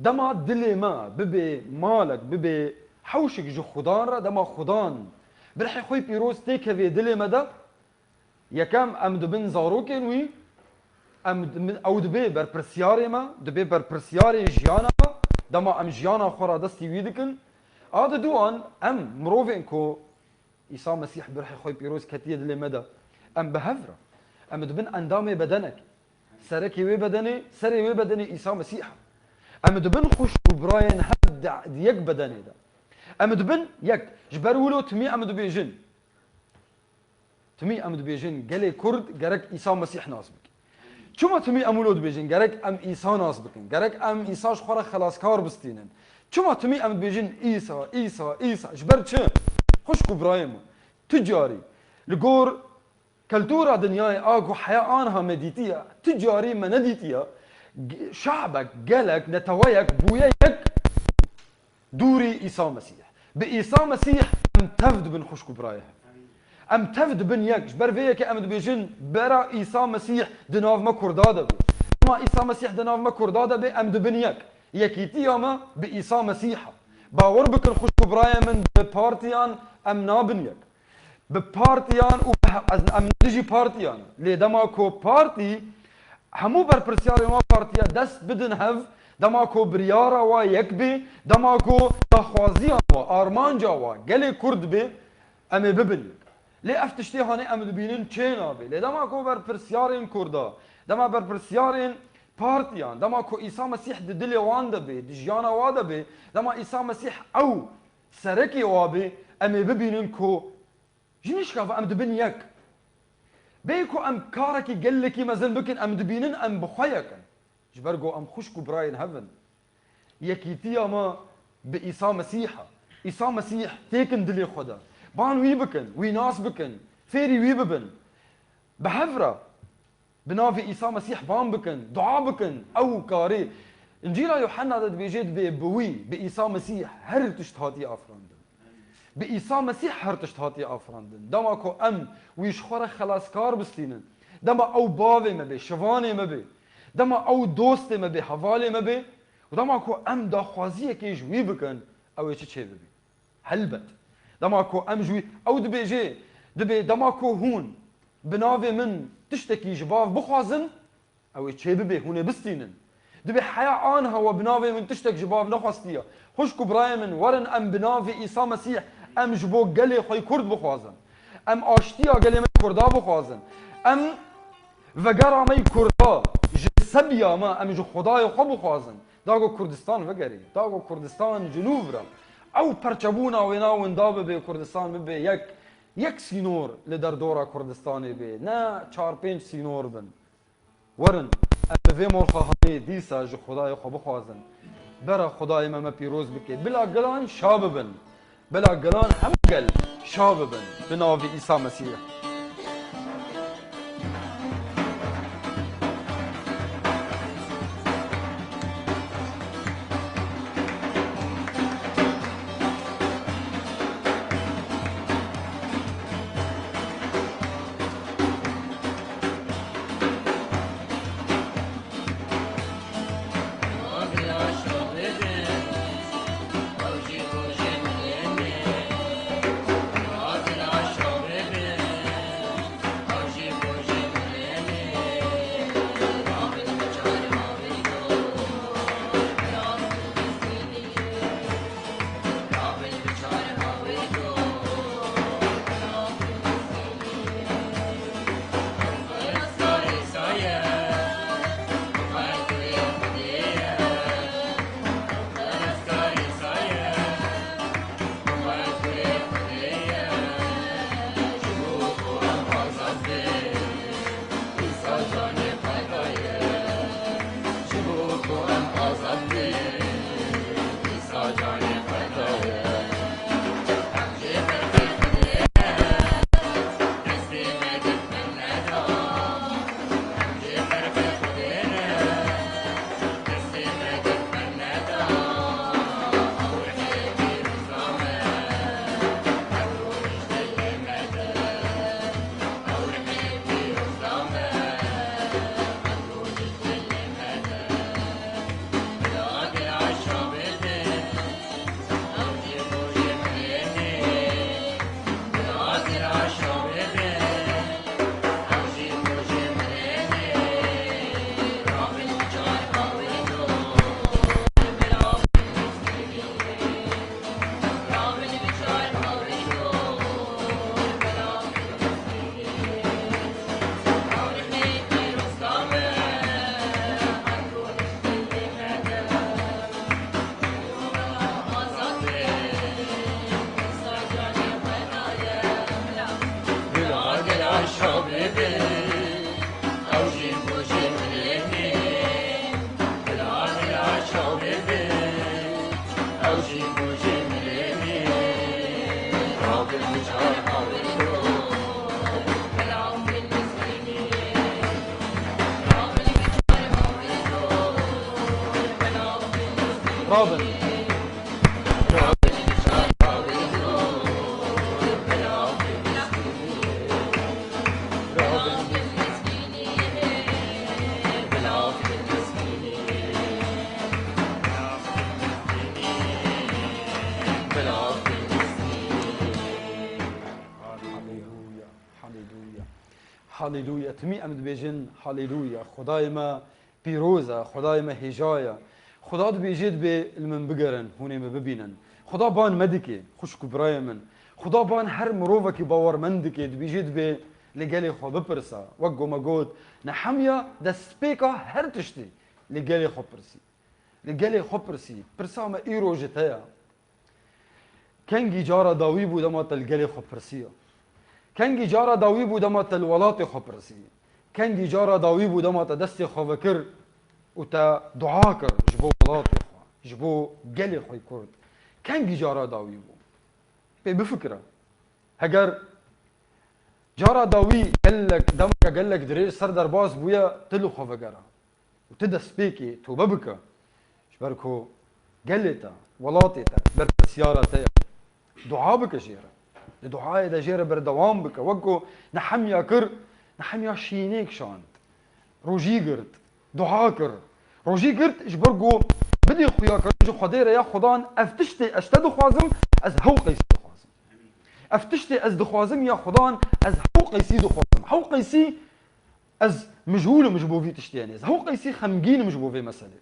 Dema dilê me bibê malek, bibê hewşik ji Xudan re, dema Xudan bi rihê xwe pîroz têkevê dilê me de, Yekem, em dibin zarokên wî, em di-, ew dibe berpirsyarê me, dibe berpirsyarê jiyana me, dema em jiyana xwe radestî wî dikin. A di duan, em mirovên ku Îsa Mesîh bi rihê xwe pîroz ketiye dilê me de, em bi hev re, em dibin endamê bedenek. Serekê wê bedenê, serê wê bedenê Îsa Mesîh e. Em dibin xwişk û birayên hev di, di yek bedenê de. Em dibin yek. Ji ber wilo timî em dibêjin. Timî em dibêjin gelê Kurd gerek Îsa Mesîh nas bikin. Çima timî em wilo dibêjin? Gerek em Îsa nas bikin. Gerek em Îsa ji xwe re xelaskar bistînin. Çima timî em dibêjin Îsa, Îsa, Îsa? Ji ber çi? Xwişk û birayê min. Tu carî li gor Keltûra dinyayê a ku heya anha me dîtiye, tu carî me nedîtiye, g-, şabek, gelek, neteweyek bûye yek dûrî Îsa Mesîh. Bi Îsa Mesîh em tev dibin xwişk û birayê hev. Em tev dibin yek. Ji ber vê yekê em dibêjin bera Îsa Mesîh di nav me Kurda de be. Dema Îsa Mesîh di nav me Kurda de be, em dibin yek. Yekîtiya me bi Îsa Mesîh e. Bawer bikin xwişk û birayê min, bi partiyan em nabin yek. Bi partiyan û bi he-, ez, em ne dijî partiyan. Lê dema ku partî, hemû berpirsyarên wa partiya dest bidin hev, dema ku biryara wa yek bê, dema ku daxwaziya wa, armanca wa gelê Kurd bê, em ê bibin yek. Lê ev tiştê hanê em dibînin çê nabê. Lê dema ku berpirsyarên Kurda, dema berpirsyarên partiyan, dema ku Îsa Mesîh di dilê wan de bê, di jiyana wa de bê, dema Îsa Mesîh ew serekê wa bê, em ê bibînin ku ji nişka ve em dibin yek. Bê ku em karekî gelekî mezin bikin, em dibînin em bi xwe yek in. Ji ber ku em xwişk û birayên hev in. Yekîtiya me bi Îsa Mesîh e. Îsa Mesîh têkin dilê xwe de. Ban wî bikin, wî nas bikin, fêrî wî bibin. Bi hev re. Bi navê Îsa Mesîh ban bikin, dua bikin, ew karê. Încîla Yuhenna de dibêje, dibê bi wî, bi Îsa Mesîh her tişt hatiye afirandin. Bi Îsa Mesîh her tişt hatiye afirandin. Dema ku em wî ji xwe re xelaskar bistînin, dema ew bavê me bê, şivanê me bê, dema ew dostê me bê, hevalê me bê, û dema ku em daxwaziyekê ji wî bikin, ew ê çi çêbibî? Helbet. Dema ku em ji wî, ew dibêje, dibê dema ku hûn bi navê min tiştekî ji bav bixwazin, ew ê çêbibe, hûn ê bistînin. Dibê heya anha we bi navê min tiştek ji bav nexwestiye. Xwişk û birayê min, werin em bi navê Îsa Mesîh em ji bo gelê xwe yê Kurd bixwazin. Em aştiya gelê me Kurda bixwazin. Em vegera me yê Kurda ji sebiya me em ji Xwedayê xwe bixwazin. Da ku Kurdistan vegerê, da ku Kurdistan ji nû vira. Ew perçebûna wêna winda bibe, Kurdistan bibe yek, yek sînor li derdora Kurdistanê be, ne çar pênc sînor bin. Werin, em bi vê morxa hanê dîsa ji Xwedayê xwe bixwazin. Bera Xwedayê me me pîroz bike. Bila gilan şa bibin. Bila gilan hemû gel şa bibin bi navê Îsa Mesîh. Rabin. Haleluya, haleluya, haleluya. Timî em dibêjin, haleluya. Xwedayê me pîroz e, Xwedayê me hêja ye. Xuda dibêje dibê li min bigerin, hûn ê min bibînin. Xuda ban me dike, xwişk û birayê min. Xuda ban her mirovekî bawermend dike, dibêje dibê li gelê xwe bipirse. Wek ku me got, Nehemya destpêka her tiştî li gelê xwe pirsî. Li gelê xwe pirsî. Pirsa me îro ji te ye. Kengî cara dawî bû dema te li gelê xwe pirsiya? Kengî cara dawî bû dema te li welatê xwe pirsî? Kengî cara dawî bû dema te destê xwe vekir û te dua kir ji bo welatê xwe, ji bo gelê xwe Kurd? Kengî cara dawî bû? Pê bifikire. Heger cara dawî gelek, demeke gelek dirêj ser derbas bûye, tu li xwe vegere. Û tu destpêkê tobe bike. Ji ber ku gelê te, welatê te, berpirsyara te ye. Dua bike jê re. Di duayê de jê re berdewam bike. Wek ku Nehemya kir, Nehemya şînê kişand. Rojî girt. Dua kir. Rojî girt ji ber ku bidê xuyakirin ji Xwedê re, ya Xudan, ev tiştê ez te dixwazim, ez hew qeysî dixwazim. Ev tiştê ez dixwazim ya Xudan, ez hew qeysî dixwazim. Hew qeysî Ez mijûl im ji bo vî tiştê, yanî ez hew qeysî xemgîn im ji bo vê meselê.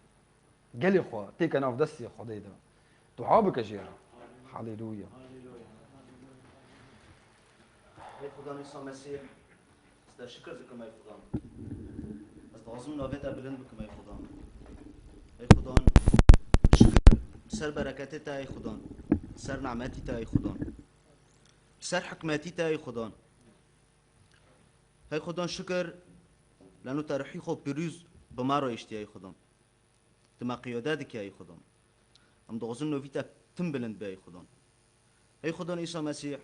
Gelê xwe têke nav destê Xwedê de. Dua bike jê re. Haleluya. Ey Xudan Îsa Mesîh, ez te şikir dikim ey Xudan. Ez dixwazim navê te bilind bikim ey Xudan. Ey Xudan, şikir ser bereketê te ey Xudan. Ser nimetî te ey Xudan. Ser hikmetî te ey Xudan. Hey Xudan şikir, lano te ruhî xwe pîrûz bi me re îştî, hey Xudan. Tu me qiyade dikî, hey Xudan. Em dixwazin novî te tim bilind be, hey Xudan. Hey Xudan Îsa Mesîh,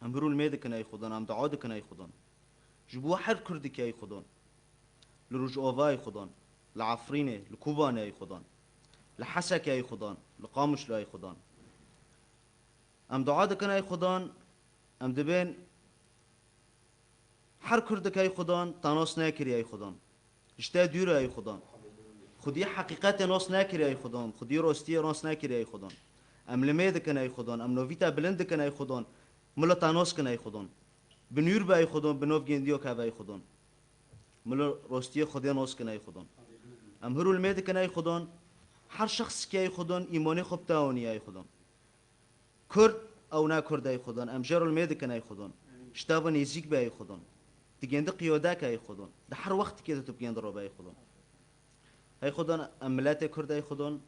em hurûl mê dikin, hey Xudan, em dua dikin, hey Xudan. Ji bo her Kurdikî, hey Xudan. Li Rojava, hey Xudan. Li Efrînê, li Kobanê, hey Xudan. Li Hesekê, hey Xudan. Li Qamişlo, hey Xudan. Em dua dikin, hey Xudan. Em dibên Her Kurdek ey Xudan, te nas nekiriye ey Xudan. Ji te dûr e ey Xudan. Xwedî heqîqetê nas nekiriye ey Xudan. Xwedî rostiyê nas nekiriye ey Xudan. Em limê dikin ey Xudan. Em novî te bilind dikin ey Xudan. Milo te nas kin ey Xudan. Bi nûr be ey Xudan. Bi nov gêndiyo keve ey Xudan. Milo rostiyê Xwedê nas kin ey Xudan. Em hir û limê dikin ey Xudan. Her şexsikê ey Xudan, îmanê xwe bi te aniye ey Xudan. Kurd ew ne Kurd ey Xudan. Em jê re limê dikin ey Xudan. Ji te ve nêzîk be ey Xudan. Digêndi qiyodek ey Xudan. Di her wextikê de tu bigêndi robe ey Xudan. Ey Xudan, em miletê Kurd ey Xudan.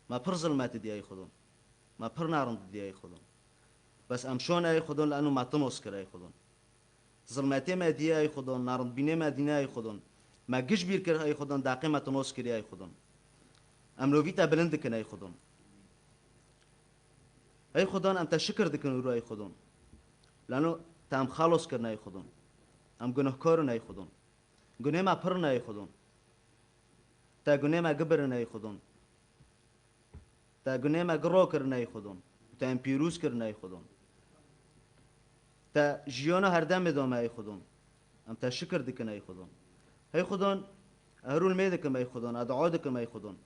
Me pir zilmet didiye ey Xudan. Me pir narind didiye ey Xudan. Bes em şon ey Xudan, li eno me tinos kir ey Xudan. Zilmetê me diye ey Xudan, narindbînê me dîne ey Xudan. Me giş bîr kir ey Xudan, daqê me tinos kiriye ey Xudan. Em novî te bilind dikin ey Xudan. Ey Xudan, em te şikir dikin ûro ey Xudan. Lano te em xelos kirin ey Xudan. Em gunohkar in ey Xudan. Gunê me pir in ey Xudan. Te gunê me gibirin ey Xudan. Te gunê me giro kirin ey Xwedon. Te em pîrûz kirin ey Xwedon. Te jiyana herdemê da me ey Xwedon. Em te şikir dikin ey Xwedon. Hey Xwedon, e, herûl mê dikim ey Xwedon, e, dua dikim ey Xwedon.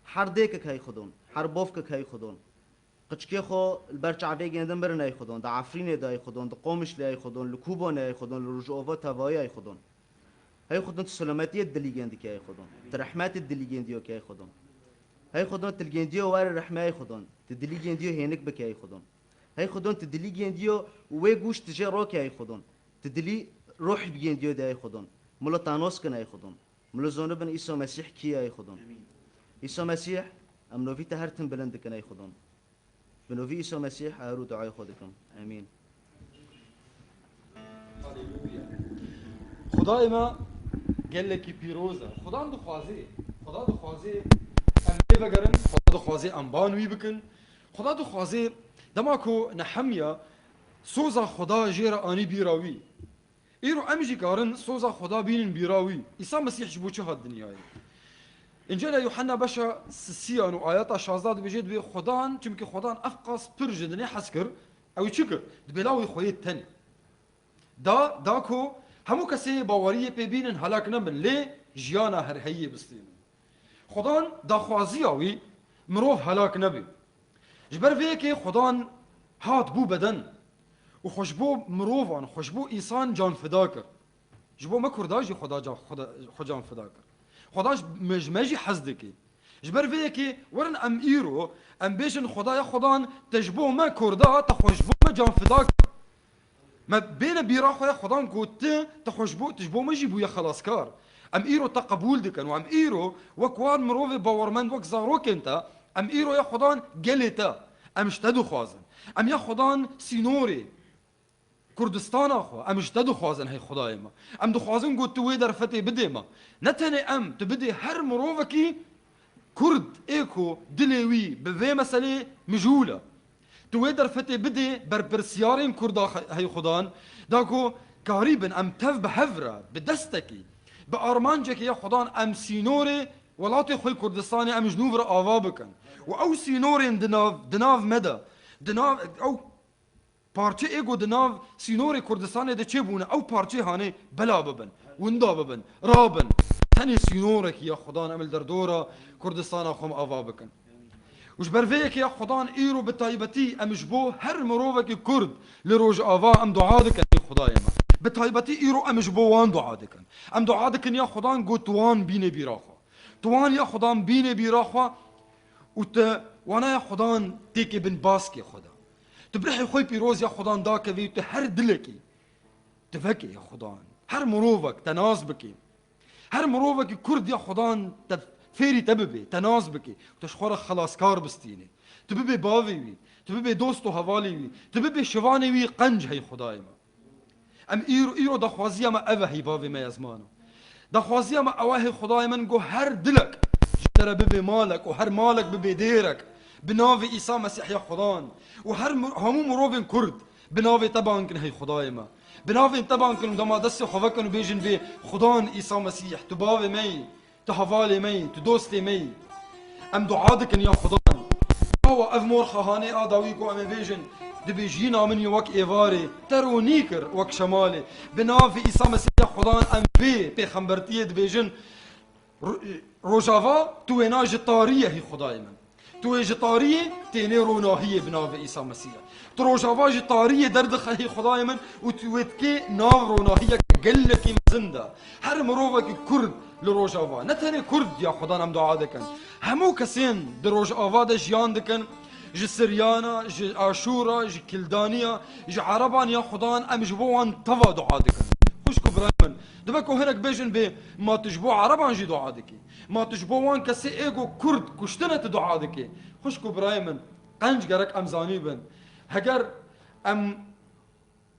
Her dêkik hey Xwedon, her bovkik hey Xwedon. Qiçkê xwe li ber çavê gêndin mirin ey Xwedon. Di Efrînê de ey Xwedon, di Qomişlê ey Xwedon, li Kobanê ey Xwedon, li Rojova tevayî ey Xwedon. Hey Xwedon, tu selametiyê dilî gêndikê ey Xwedon. Tu rehmetê dilî gêndiyo ke ey Xwedon. Hey Xwedon, tu li gêndiyo were rehme ey Xwedon. Tu dilî gêndiyo hênik bike ey Xwedon. Hey Xwedon, tu dilî gêndiyo wê gûş tu jê roke ey Xwedon. Tu dilî ruhî bigêndiyo de ey Xwedon. Milo tanos kin ey Xwedon. Milo zonibin Îsa Mesîh kî ye ey Xwedon. Amîn. Îsa Mesîh, em novî te her tim bilind dikin ey Xwedon. Bi novî Îsa Mesîh, her û duayê xwe dikim. Amîn. Haleluya. Xwedayê me gelekî pîroz e. Xudan dixwazê, Xuda dixwazê em lê vegerin, Xuda dixwazê em ban wî bikin. Xuda dixwazê dema ku Nehemya soza Xuda jê re anî bîra wî. Îro em jî karin soza Xuda bînin bîra wî. Îsa Mesîh ji bo çi hat dinyayê? Încîla Yuhanna beşa sisiyan û ayeta şazdeh dibêje, dibê Xudan, çimkî Xudan ev qas pir ji dinê hez kir, ew çi kir? Dibê lawê xwe yê tenê da, da ku hemû kesê baweriyê pê bînin helak nebin, lê jiyana herheyiyê bistênin. Xudan daxwaziya wî mirov helak nebe. Ji ber vê yekê Xudan hat bû beden û xwe ji bo mirovan, xwe ji bo îsan can fida kir. Ji bo me Kurda jî Xuda can, Xuda, xwe can fida kir. Xuda ji me, ji me jî hez dike. Ji ber vê yekê werin em îro, em bêjin Xwedaya Xudan te ji bo me Kurda, te xwe ji bo me can fida kir. Me bêne bîra xwe ya Xudan ku tu, tu xwe ji bo, tu ji bo me jî bûye xelaskar. Em îro te qebûl dikin û em îro wek wan mirovê bawermend, wek zarokên te, em îro ya Xudan gelê te, em ji te dixwazin. Em ya Xudan sînorê Kurdistana xwe, em ji te dixwazin hey Xwedayê me. Em dixwazin ku tu wê derfetê bidê me. Ne tenê em, tu bidê her mirovekî Kurd ê ku dilê wî bi vê meselê mijûl e. Tu wê derfetê bidê berpirsiyarên Kurda he-, hey Xudan, da ku karîbin em tev bi hev re, bi destekî, bi armancekê ya Xudan em sînorê welatê xwe Kurdistanê em ji nû vir ava bikin. Û ew sînorên di nav, di nav me de, di nav, ew parçe ê ku di nav sînorê Kurdistanê de çêbûne, ew parçê hanê bela bibin, winda bibin, rabin. Tenê sînorekî ya Xudan em li derdora Kurdistana xwe em ava bikin. Û ji ber vê yekê ya Xudan îro bi taybetî em ji bo her mirovekî Kurd li Rojava em dua dikin, ey Xwedayê me. Bi taybetî îro em ji bo wan dua dikin. Em dua dikin ya Xudan ku tu wan bînê bîra xwe. Tu wan ya Xudan bînê bîra xwe û tu wana ya Xudan têkê bin baskê xwe de. Tu bi rihê xwe pîroz ya Xudan dakevî û tu her dilekî tu vekê ya Xudan. Her mirovek te nas bikê. Her mirovekî Kurd ya Xudan te fêrî te bibe, te nas bike. Tu ji xwe re xelaskar bistînê. Tu bibê bavê wî, tu bibê dost û hevalê wî, tu bibê şivanê wî qenc hey Xwedayê me. Em îro, îro daxwaziya me ev e hey bavê me ya ziman. Daxwaziya me ew e hey Xwedayê min ku her dilek ji te re bibe malek û her malek bibe dêrek. Bi navê Îsa Mesîh ya Xudan û her mi-, hemû mirovên Kurd bi navê te bang kin hey Xwedayê me. Bi navên te bang kin û dema destê xwe vekin û bêjin bê Xudan Îsa Mesîh, tu bavê me yî. Tu hevalê me yî, tu dostê me yî. Em dua dikin ya Xudan. Awa ev mor xahanê a dawî ku em ê bêjin, dibê jîna min yî wek êvarê, te ronî kir wek şemalê. Bi navê Îsa Mesîh ya Xudan em vê pêxembertiyê dibêjin, ro-, Rojava tu wêna ji tariyê hî Xudayê min. Tu wê ji tariyê tênê ronahiyê bi navê Îsa Mesîh. Tu Rojava ji tariyê derdixe hî Xudayê min û tu wê dikê nav ronahiyek gelekî mezin de. Her mirovekî Kurd li Rojava, ne tenê Kurd ya Xudan em dua dikin. Hemû kesên di Rojava de jiyan dikin, ji Siryana, ji Aşûra, ji Kildaniya, ji Ereban ya Xudan em ji bo wan teva dua dikin. Xwişk û birayê min, dibe ku hinek bêjin bê, ma tu ji bo Ereban jî dua dikî? Ma tu ji bo wan kesê ê ku Kurd kuştine tu dua dikî? Xwişk û birayê min, qenc gerek em zanî bin. Heger em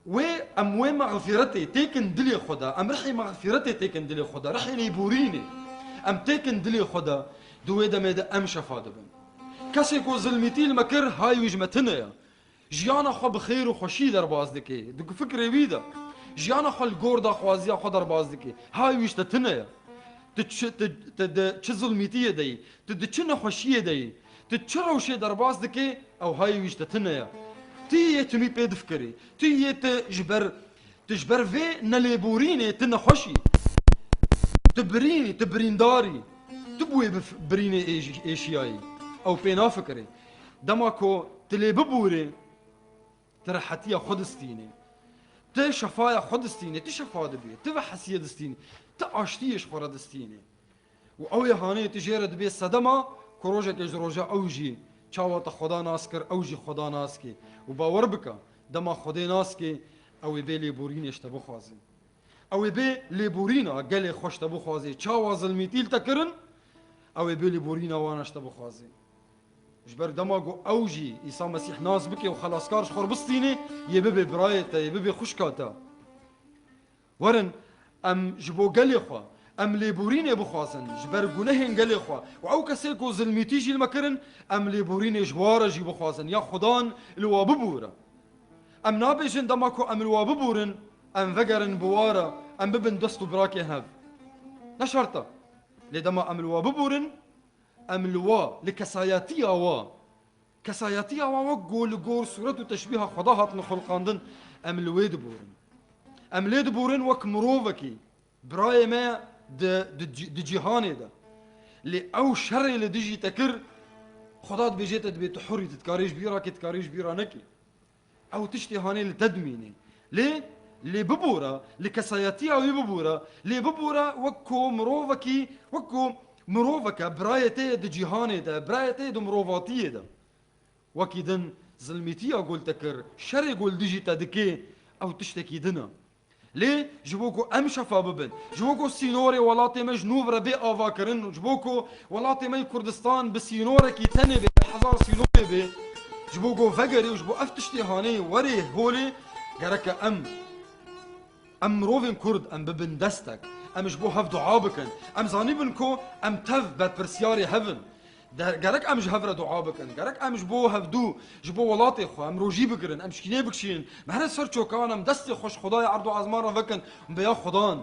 wê, em wê mexfîretê têkin dilê xwe de, em rihê mexfîretê têkin dilê xwe de, rihê lêborînê em têkin dilê xwe de, di wê demê de em şefa dibin. Kesê ku zilmîtî li me kir, hay wî ji me tune ye. Jiyana xwe bi xêr û xweşî derbas dike. Di fikrê wî de jiyana xwe li gor daxwaziya xwe derbas dike. Hay wî ji te tune ye. Tu çi, tu, tu di çi zilmîtiyê de yî, tu di çi nexweşiyê de yî, tu çi rewşê derbas dike, ew hay wî ji te tune ye. Tu yê tunî pê difikirî. Tu yê tu ji ber, tu ji ber vê nelêborînê tu nexweş î. Tu birînî, tu birîndar î. Tu bi wê bif-, birînê êş-, êşiyayî. Ew pê nafikirê. Dema ku tu lê biborî, tu rehetiya xwe distînî. Tu şefaya xwe distînî, tu şefa dibî, tu vehesiyê distînî, tu aştiyê ji xwe re distînî. Û ew ê hanê tu jê re dibê sedema ku rojekê ji roja ew jî çawa te Xweda nas kir, ew jî Xweda nas kê. Û bawer bike, dema Xwedê nas kê, ew ê bê lêborînê ji te bixwazê. Ew ê bê lêborîna gelê xwe ji te bixwazê. Çawa zilmîtî li te kirin, ew ê bê lêborîna wana ji te bixwazê. Ji ber dema ku ew jî Îsa Mesîh nas bike û xelaskar ji xwe re bistînê, yê bibe birayê te, yê bibe xwişka te. Werin, em ji bo gelê xwe, em lêborînê bixwazin, ji ber gunehên gelê xwe. Û ew kesê ku zilmîtî jî li me kirin, em lêborînê ji wa re jî bixwazin. Ya Xudan li wa bibûre. Em nabêjin dema ku em li wa bibûrin, em vegerin bi wa re, em bibin dest û birakê hev. Ne şert e. Lê dema em li wa bibûrin, em li wa, li kesayetiya wa, kesayetiya wa wek ku li gor sûret û teşbîha Xweda hatine xulqandin, em li wê diborin. Em lê diborin wek mirovekî, birayê me di, di, di cîhanê de. Lê ew şerê li dijî te kir, Xweda dibêje te dibê tu hurî, tu dikarî ji bîra kî, dikarî ji bîra nekî. Ew tiştê hanê li te dimîne. Lê, lê bibore, li kesayetiya wî bibore, lê bibore wek ku mirovekî, wek ku miroveke birayê te ye di cîhanê de, birayê te ye di mirovatiyê de. Wekî din zilmîtiya ku li te kir, şerê ku li dijî te dike, ew tiştekî din e. Lê ji bo ku em şefa bibin, ji bo ku sînorê welatê me ji nû re bê avakirin, ji bo ku welatê me yê Kurdistan bi sînorekî tenê bê, hezar sînorê bê, ji bo ku vegerê û ji bo ev tiştê hanê werê holê, gereke em, em mirovên Kurd, em bibin destek, em ji bo hev dua bikin. Em zanîbin ku em tev berpirsyarê hev in. De-, gerek em ji hev re dua bikin. Gerek em ji bo hevdû, ji bo welatê xwe, em rojî bigirin, em şikînê bikişînin. Em here ser çokan, em destê xwe ji Xwedayê erd û ezman re vekin, em bêya Xwedan.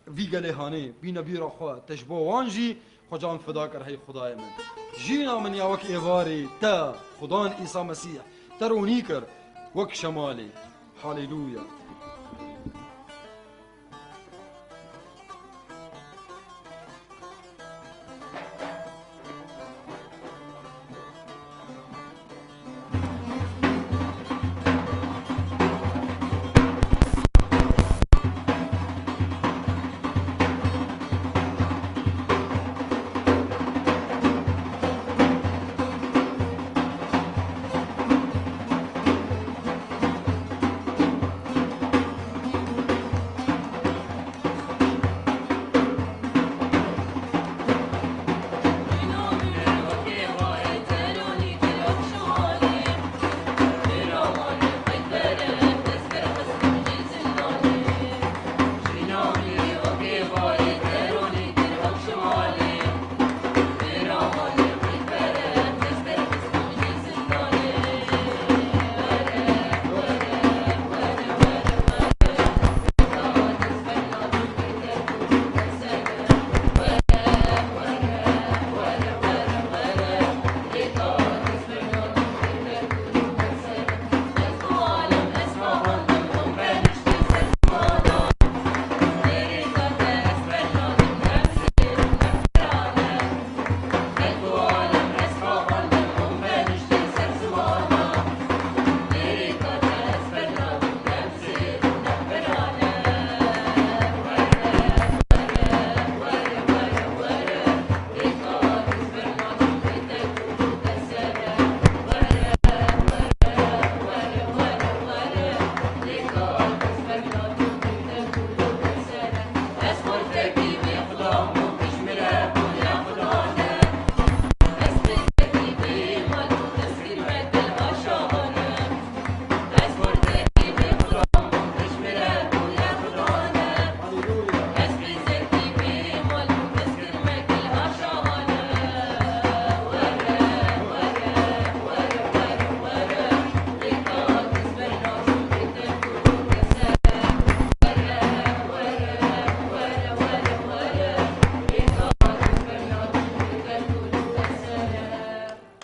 Vî gelê hanê, bîne bîra xwe, te ji bo wan jî xwe can fida kir, hey Xwedayê min. Jîna min ya wek êvarê te, Xwedan Îsa Mesîh, te ronî kir, wek şemalê. Haleluya.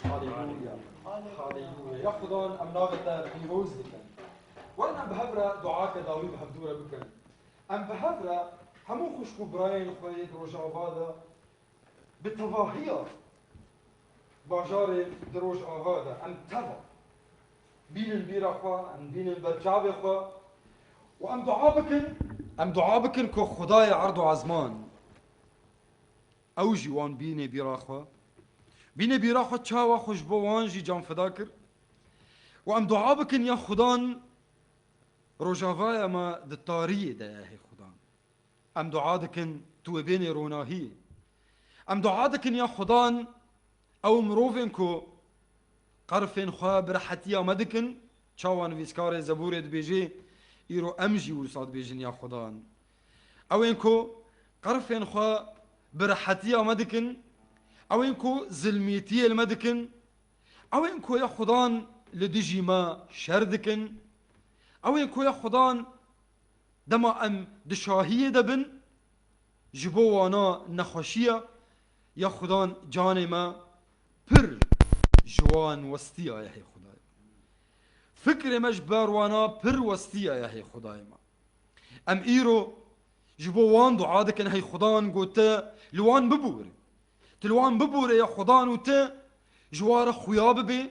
Haleluya. Haleluya. Ya Xudan, em navê te pîroz dikin. Werin em bi hev re duake dawî bi hevdû re bikin. Em bi hev re hemû xwişk û birayên xwe yê di Rojava de bi tevahiya bajarê di Rojava de em teva bînin bîra xwe, em bînin ber çavê xwe û em dua bikin, em dua bikin ku Xwedayê erd û ezman ew jî wan bînê bîra xwe. Bînê bîra xwe çawa xwe ji bo wan jî canfida kir. Û em dua bikin ya Xudan Rojavaya me di tariyê de ye, hey Xudan. Em dua dikin tu wê bênê ronahiyê. Em dua dikin ya Xudan ew mirovên ku qerfên xwe bi rehetiya me dikin, çawa nivîskarê Zebûrê dibêje, îro em jî wisa dibêjin ya Xudan. Ew ên ku qerfên xwe bi rehetiya me dikin, ew ên ku zilmîtiyê li me dikin, ew ên ku ya Xudan li dijî me şer dikin, ew ên ku ya Xudan dema em di şahiyê de bin, ji bo wana nexweşiya, Ya Xudan canê me pir ji wan westiyaye hey Xudayê me. Fikrê me ji ber wana pir westiyaye hey Xudayê me. Em îro ji bo wan dua dikin hey Xudan ku tu li wan bibûrî. Tu li wan bibûrî ya Xudan û tu ji wan re xuya bibî.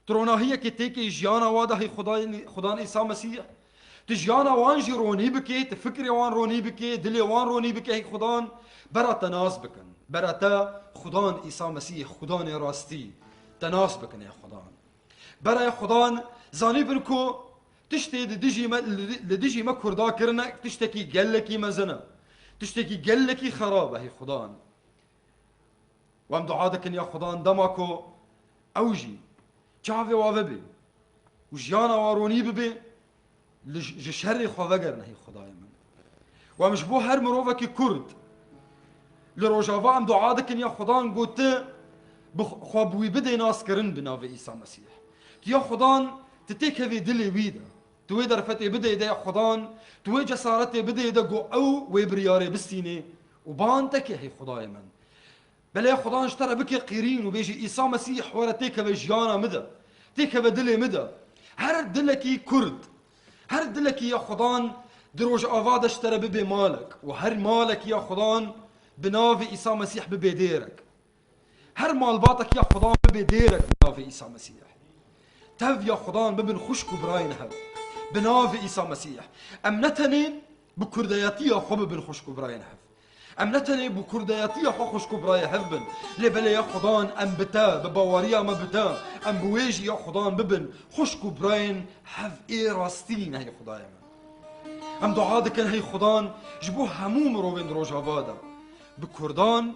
Tu ronahiyekê têkê jiyana wa de hey Xudan, Xudan Îsa Mesîh. Tu jiyana wan jî ronî bikê, tu fikrê wan ronî bikê, dilê wan ronî bikê hey Xudan. Bera te nas bikin. Bera te Xudan Îsa Mesîh, Xudanê rastî te nas bikin hey Xudan. Bera hey Xudan zanîbin ku tiştê di dijî me, li, li dijî me Kurda kirine tiştekî gelekî mezin e. Tiştekî gelekî xerab e hey Xudan. Û em dua dikin ya Xudan dema ku ew jî çavê wa vebe û jiyana wa ronî bibe, li, ji şerê xwe vegerine hey Xudayê min. Û em ji bo her mirovekî Kurd li Rojava em dua dikin ya Xudan ku tu bi xwe bi wî bidê naskirin bi navê Îsa Mesîh. Tu ya Xudan tu têkevê dilê wî de. Tu wê derfetê bidê de ya Xudan, tu wê cesaretê bidê de ku ew wê biryarê bistînê û ban te ke hey Xudayê min. Belê Xudan ji te re bike qîrîn û bêjî, Îsa Mesîh were têkeve jiyana min de. Têkeve dilê min de. Her dilekî Kurd, her dilekî ya Xudan di Rojava de ji te re bibe malek û her malekî ya Xudan bi navê Îsa Mesîh bibe dêrek. Her malbatekî ya Xudan bibe dêrek bi navê Îsa Mesîh. Tev ya Xudan bibin xwişk û birayên hev. Bi navê Îsa Mesîh. Em ne tenê bi kurdeyetiya xwe bibin xwişk û birayên hev. Em ne tenê bi kurdeyetiya xwe xwişk û birayê hev bin. Lê belê ya Xudan em bi te, bi baweriya me bi te, em bi wê jî ya Xudan bibin xwişk û birayên hev ê rastî ne hey Xudayê me. Em dua dikin hey Xudan ji bo hemû mirovên di Rojava de. Bi Kurdan,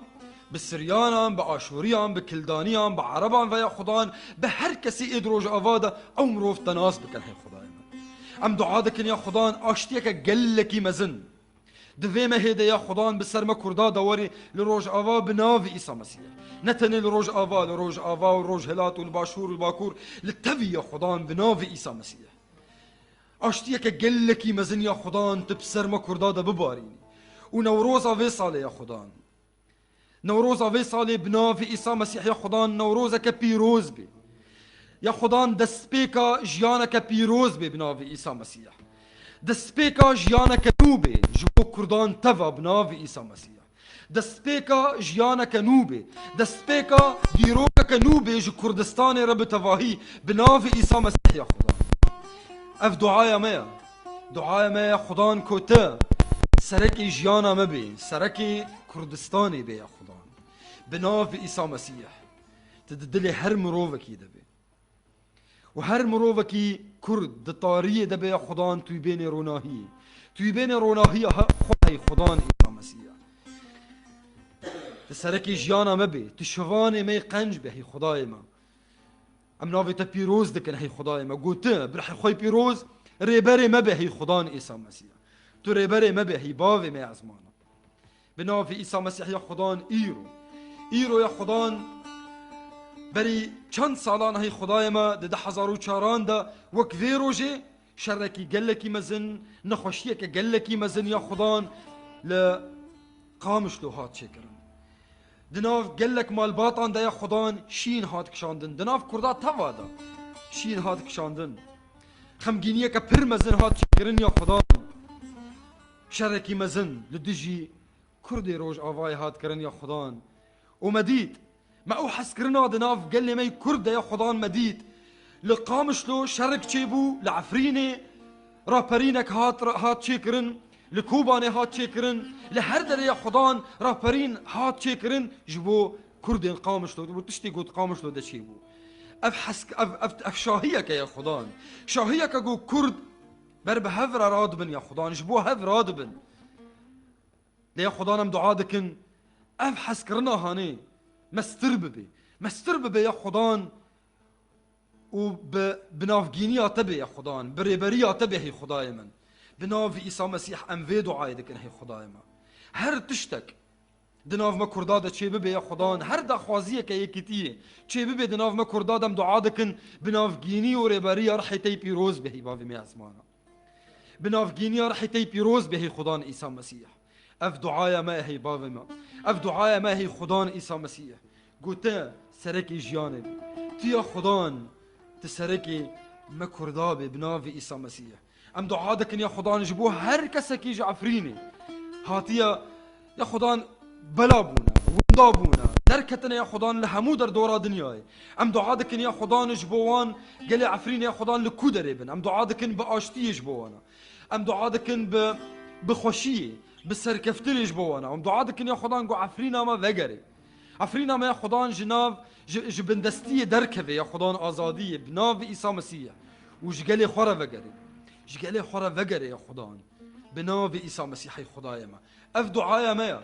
bi Siryanan, bi Aşûriyan, bi Kildaniyan, bi Ereban ve ya Xudan, bi her kesî ê di Rojava de ew mirov te nas bikin hey Xudayê me. Em dua dikin ya Xudan aştiyeke gelekî mezin. Di vê mehê de ya Xudan bi ser me Kurda de werî li Rojava bi navê Îsa Mesîh. Ne tenê li Rojava, li Rojava û Rojhilat û li Başûr û li Bakur, li tevî ya Xudan bi navê Îsa Mesîh. Aştiyeke gelekî mezin ya Xudan tu bi ser me Kurda de bibarînî. Û Newroza vê salê ya Xudan. Newroza vê salê bi navê Îsa Mesîh ya Xudan Newrozeke pîroz be. Ya Xudan destpêka jiyaneke pîroz be bi navê Îsa Mesîh. Destpêka jiyaneke nû be ji bo Kurdan teva bi navê Îsa Mesîh. Destpêka jiyaneke nû bê. Destpêka dîrokeke nû bê ji Kurdistanê re bi tevahî, bi navê Îsa Mesîh ya Xudan. Ev duaya me ye. Duaya me ye Xudan ku te serekê jiyana me bê, serekê Kurdistanê bê ya Xudan. Bi navê Îsa Mesîh. Te di dilê her mirovekî de bê. Û her mirovekî Kurd di tariyê de bê ya Xudan tu yî bênê ronahiyê. Tu yî bênê ronahiya he-, xwe hey Xudan Îsa Mesîh. Tu serekê jiyana me bê, tu şivanê me yê qenc be hey Xudayê me. Em navê te pîroz dikin hey Xudayê me. Got tu, bi rihê xwe yê pîroz, rêberê me be hey Xudan Îsa Mesîh. Tu rêberê me be hey bavê me ezmana. Bi navê Îsa Mesîh ya Xudan îro. Îro ya Xudan berî çend salan hey Xudayê me di du hezar û çaran de wek vê rojê şerekî gelekî mezin, nexweşiyeke gelekî mezin ya Xudan li Qamişlo hat çêkirin. Di nav gelek malbatan de ya Xudan şîn hat kişandin. Di nav Kurda teva de şîn hat kişandin. Xemgîniyeke pir mezin hat çêkirin ya Xudan. Şerekî mezin li dijî Kurdê Rojavayê hat kirin ya Xudan. Û me dît, me ew hezkirina di nav gelê me yê Kurd de ya Xudan me dît. Li Qamişlo şerik çêbû, li Efrînê raperînek hat, hat çêkirin, li Kobanê hat çêkirin, li her derê ya Xudan raperîn hat çêkirin ji bo Kurdên Qamişlo, bo tiştê ku di Qamişlo de çêbû. Ev hesk-, ev, ev, ev şahiyeke ya Xudan. Şahiyeke ku Kurd ber bi hev re radibin ya Xudan, ji bo hev radibin. Lê ya Xudan em dua dikin, ev hezkirina hanê mestir bibe. Mestir bibe ya Xudan û bi, bi navgîniya te bê ya Xudan, bi rêberiya te bê hey Xudayê min. Bi navê Îsa Mesîh em vê duayê dikin hey Xudayê me. Her tiştek di nav me Kurda de çêbibe ya Xudan, her daxwaziyeke yekîtiyê çêbibe di nav me Kurda de em dua dikin, bi navgînî û rêberiya rihê te yê pîroz bê hey bavê me ezmana. Bi navgîniya rihê te yê pîroz bê hey Xudan Îsa Mesîh. Ev duaya me hey bavê me. Ev duaya me hey Xudan Îsa Mesîh. Gote serekê jiyanê bî. Tu ya Xudan, tu serekê me Kurda bê bi navê Îsa Mesîh. Em dua dikin ya Xudan ji bo her kesekî ji Efrînê hatiye ya Xudan bela bûne, winda bûne, derketine ya Xudan li hemû derdora dinyayê. Em dua dikin ya Xudan ji bo wan gelê Efrînê ya Xudan li ku derê bin. Em dua dikin bi aştiyê ji bo wana. Em dua dikin bi, bi xweşiyê, bi serkeftinê ji bo wana. Em dua dikin ya Xudan ku Efrîna me vegerê. Efrîna me ya Xudan ji nav, ji, ji bindestiyê derkeve ya Xudan azadiyê bi navê Îsa Mesîh. Û ji gelê xwe re vegerê. Ji gelê xwe re vegerê ya Xudan. Bi navê Îsa Mesîhê Xwedayê me. Ev duaya me ya.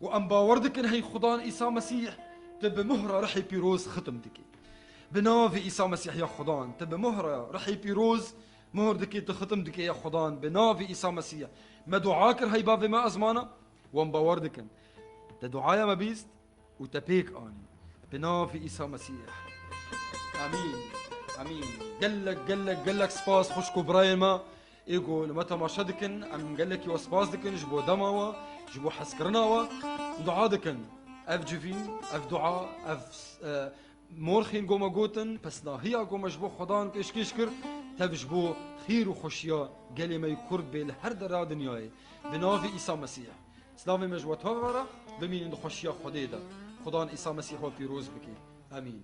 Û em bawer dikin hey Xudan Îsa Mesîh, tu bi muhra Rihê Pîroz xitim dikî. Bi navê Îsa Mesîh ya Xudan, tu bi muhra Rihê Pîroz muhr dikî, tu xitim dikî ya Xudan, bi navê Îsa Mesîh. Me dua kir hey bavê me ezmana, wan bawer dikin. Te duaya me bîst û te pêk anî. Bi navê Îsa Mesîh. Amîn. Amîn. Gelek, gelek, gelek spas xwişk û birayên me. Ê ku li me temaşe dikin, em gelekî we spas dikin ji bo dema we, ji bo hezkirina we. Dua dikin. Ev civîn, ev dua, ev, e, morxên ku me gotin, pesnahiya ku me ji bo Xudan pêşkêş kir, tev ji bo xîr û xweşiya gelê me yê Kurd bê li her dera dinyayê. Bi navê Îsa Mesîh. Silavê me ji we tevere, bimînin di xweşiya Xwedê de. Xudan Îsa Mesîh we pîroz bike. Amîn.